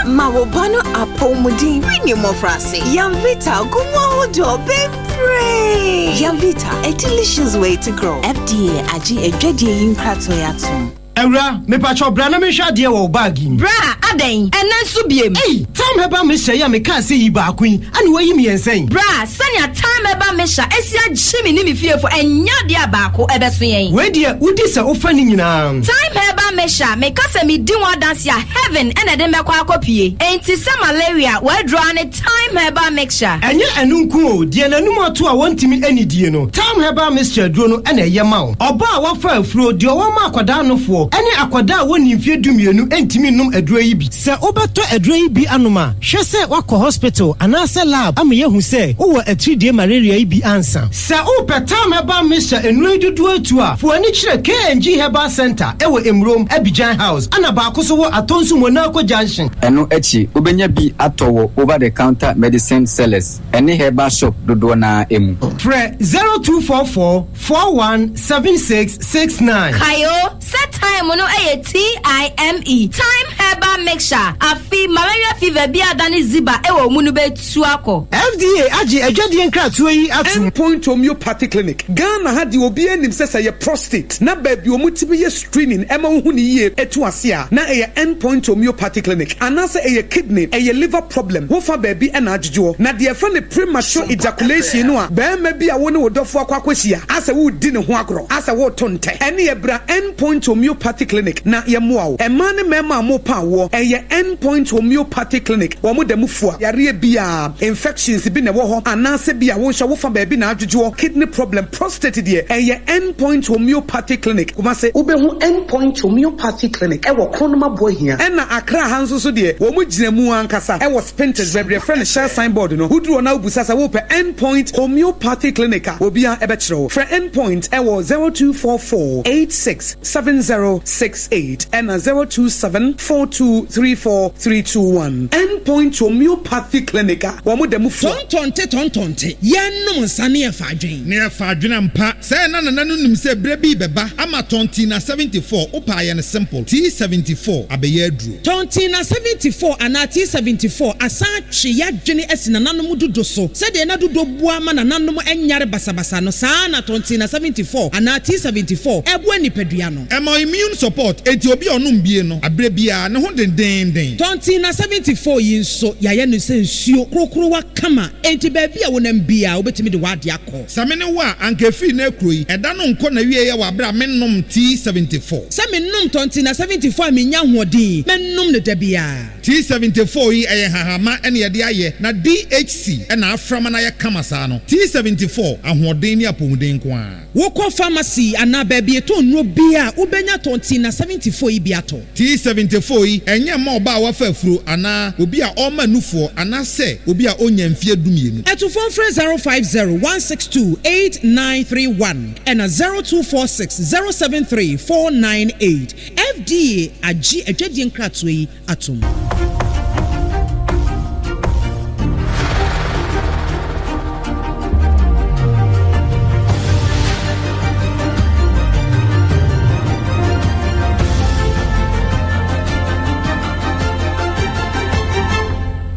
Ma wo ba no apɔmuden firi ne mmɔfraase. Yamvita gu mu ahodoɔ bebree. Yamvita, a delicious way to grow. FDA agye adwadie yi nkratoɔ yi atom. Awura, mepakyɛw bra na menhwɛ adeɛ wɔ wo bag yi mu. Bra, adɛn? Ɛnnɛ nso biem? Ei! Tam Herbal Mixture yi a mekaa sɛ yi baako yi, ɛna woayi mmiɛnsa yi? Bra, sɛnea Tam Herbal Mixture asi agye me ne me fiefo, ɛnyɛ adeɛ a baako ɛbɛso yɛn. Wei deɛ, wodi sɛ wofa ne nyinaa. Tam Herbal Mixture, meka sɛ medi ho adanse a, heaven na ɛde me bɛkɔ akɔpue. Enti sɛ malaria, w'aduro ara ne Thyme Herbal Mixture. Ɛnyɛ ɛno nko o, deɛ n'anum ato a wɔntumi nnidie no, Thyme Herbal Mixture aduro no na ɛyɛ ma wo. Ɔbaa a wafa afuro, deɛ ɔwɔ ma akwadaa nofoɔ, ne akwadaa a wɔnnii mfeɛ dumienu ntumi nnom aduro yi bi. Sɛ wobɛtɔ aduro yi bi anom a, hwɛ sɛ woakɔ hospital anaasɛ lab ama yɛahu sɛ wowɔ atiridie malaria yi bi ansa. Sɛ wopɛ Thyme Herbal Mixture nnuro yi dodoɔ atu a, fa w'ani kyerɛ KNG Herbal Centre wɔ Emurom, Abidjan House, ɛna baako nso wɔ Atonsu Monaco Junction. Ɛno akyi, wobɛnya bi atɔ wɔ over the counter medicine sellers ne herbal shop dodoɔ no ara mu. Frɛ 0244 41 76 69. Kae o, sɛ thyme no yɛ TIME, Thyme Herbal Mixture, afe malaria fever bi a adane ziba wɔ wo mu no bɛtu akɔ. FDA agye adwadie nkratoɔ yi atom. End Point Homeopathy Clinic, Ghana ha deɛ obiara nim sɛ sɛ ɛyɛ prostate na baabi a wɔtumi yɛ screening ɛma wohu no yie ɛtu ase a na ɛyɛ End Point Homeopathy Clinic anaasɛ ɛyɛ kidney, ɛyɛ liver problem, wofa baabi ɛna adwodwoɔ. Na deɛ yɛfrɛ no premature ejaculation no a barima bi a wo ne wo dɔfoɔ akɔ akɔhyia asɛ woredi ne ho agorɔ, asɛ woreto ntɛ, ɛneɛ bra End Point Homeopathy Clinic na yɛmmoa wo. Mmaa ne mmarima a morepa awoɔ, ɛyɛ End Point Homeopathy Clinic, wɔn da mu fua yareɛ biara, infections bi na ɛwɔ hɔ anaasɛ bi a wo nso wofa baabi na adwodwoɔ, kidney problem, prostate deɛ, ɛyɛ End Point Homeopathy Clinic, Kumasi. Wobɛhu End Point Homeopathy Clinic wɔ Kronum Aboahia. Ɛna Accra ha nso so deɛ, wɔn gyina mu ankasa wɔ Spintex, baabi a yɛfrɛ no Shell sign board no. Woduru hɔ na wobisa sɛ wopɛ End Point Homeopathy Clinic a, obiara bɛkyerɛ wo. Frɛ End Point wɔ 0244 86 7068 ɛna 027 4234 321. End Point Homeopathy Clinic a wɔn da mu fua. Tɔntɔnte tɔntɔnte, yɛnnom nsa ne yɛfa adwen. Ne yɛfa adwen ampa. Sɛɛ na nana no nim sɛ berɛ bi rebɛba ama Tɔntina 74, wopɛ a yɛ no simple, T74 abɛyɛ aduro. Tɔntina 74 anaa T74 asan atwe y'adwene asi nananom dudo so. Sɛdeɛ na dudo boa ma nananom nyare basabasa no, saa ara na Tɔntina 74 anaa T74 boa nipadua no. Ɛma immune. immune support, enti obi a ɔnom bie no, aberɛ biara, ne ho dendeenden. Tɔnten na 74 yi nso, yɛayɛ no sɛ nsuo korokorowa kama, enti baabi a wonam biara, wobɛtumi de w'adeɛ akɔ. Sɛ me ne wo a, anka ɛfiri nnɛ rekuro yi, ɛda no nkɔ n'awieɛ wɔ aberɛ a mennom T74. Sɛ menom tɔnten na 74 a mennya ahoɔden, mɛnom no da biara. T74 yi, ɛyɛ nhahamma na yɛde ayɛ, na DHC na afra ma no ayɛ kama saa no. T74, ahoɔden ne apɔmuden nko ara. Wokɔ pharmacy anaa baabi yɛtɔn nnuro biara a, wobɛnya tɔnten na 74 yi bi atɔ. T74 yi, ɛnyɛ mma ɔbaa a wafa afuro anaa obi a ɔrema nufoɔ anaasɛ obi a ɔnnya mfeɛ dumienu. Atufoɔ mfrɛ 050 162 8931 ɛna 0246 073 498. FDA agye adwadie nkratoɔ yi atom.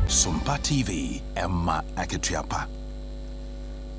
Sompa TV, ɛma akatua pa.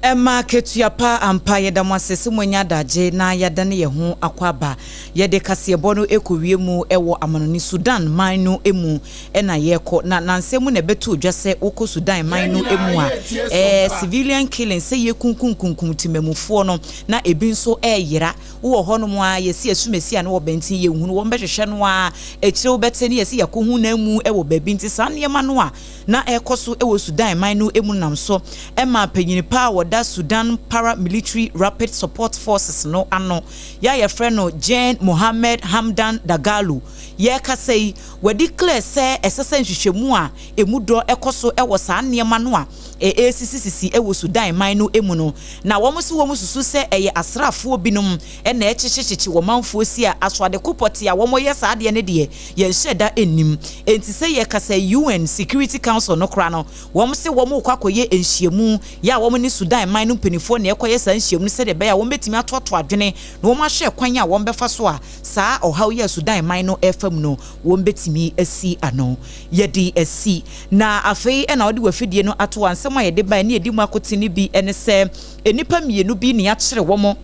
Ɛma akatua pa ampa. Yɛda mo ase sɛ moanya adagye na yɛadane yɛn ho akɔ aba. Yɛde kaseɛbɔ no rekɔwie mu wɔ amanɔne Sudan man no mu na yɛrekɔ. Na nansa mu na ɛbɛtoo dwa sɛ wokɔ Sudan man no mu a, ɛɛ civilian killing, sɛ yɛkunkumkunkum temamufoɔ no na ebi nso reyera. Wowɔ hɔnom a yɛsi asumasi a na wɔ bɛnten yɛnhunu wɔn bɛhwehwɛ no ara akyire wobɛte ne yɛsi yɛakɔhu n'amu wɔ baabi. Nti saa nneɛma no a na ɛrekɔ so wɔ Sudan man no mu nam so ma panyin pa a wɔda Sudan Paramilitary Rapid Support Forces no ano yɛ a yɛfrɛ no Gen Mohamed Hamdan Dagalo yɛrekasa yi, wadeclare sɛ ɛsɛ sɛ nhwehwɛmu a emu dɔ kɔ so wɔ saa nneɛma no a ɛresisisisi wɔ Sudan man no mu no. Na wɔn nso wɔsusu sɛ ɛyɛ asraafoɔ binom na ɛkyekyekyekye wɔn manfoɔ si a asoade ko pɔtee a wɔyɛ saa adeɛ no deɛ yɛnhyɛ da nnim. Enti sɛ yɛkasa yi UN Security Council no koraa no wɔn se wɔn rekɔ akɔyɛ nhyiamu yɛ a wɔn ne Sudan man no mpaninfoɔ na ɛrekɔyɛ saa nhyiamu no sɛdeɛ ɛbɛyɛ a wɔn bɛtumi atoatoa adwene na wɔn ahwɛ kwan a wɔn bɛfa so a saa ɔhaw yi a Sudan man no refa mu no wɔn bɛtumi asi ano. Yɛde asi. Na afei na wode w'afidie no ato hɔ a nsɛm a yɛde baeɛ ne yɛdi mu akoten no bi ne sɛ nnipa mmienu bi na yɛakyere wɔn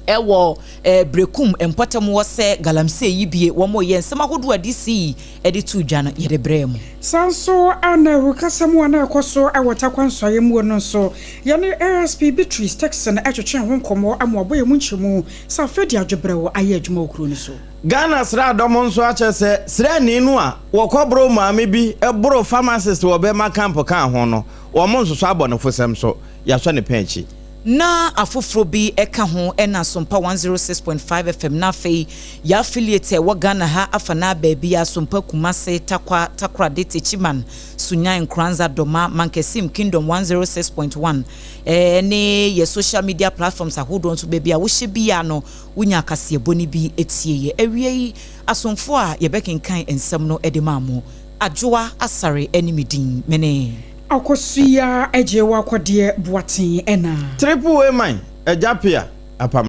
wɔ Berekum mpɔtam hɔ sɛ galamsey yi bie wɔn reyɛ. Nsɛm ahodoɔ a DC de too dwa no yɛde brɛɛ mo. Saa nso na awurukasɛm a na ɛkɔ so wɔ Tarkwa nsɔeɛ muo no nso, yɛne ASP Beatrice Turkson twetwee ho nkɔmmɔ ma wabɔ yɛn mu nkyerɛmu sɛ afei de adwebrɛw ayɛ adwuma wɔ kuro no so. Ghana sraadɔm nso akyerɛ sɛ sraani no a wɔkɔboroo maame bi boroo pharmacist wɔ Burma Camp kaa ho no, wɔn nsosɔ abɔnefosɛm so. Yɛasɔ ne pɛn akyi. Ná afoforo bi ka ho na Sompa 106.5 FM na afei yɛn affiliate a ɛwɔ Ghana ha afanaa baabiara, Sompa Kumasi, Tarkwa, Takoradi, Techiman, Sunyani, Nkoranza, Doma, Mankasim, Kingdom 106.1 ne yɛn social media platforms ahodoɔ nso baabi a wohyɛ biara no wonya kaseɛbɔ no bi tieɛ. Awiei, asomfoɔ a yɛbɛkenkan nsɛm no de maa mo, Adwoa Asare ne me din, mene. Akosua Agyewa Kɔdeɛ Boateng ɛna. Triple A man, Agya Pia, Apam.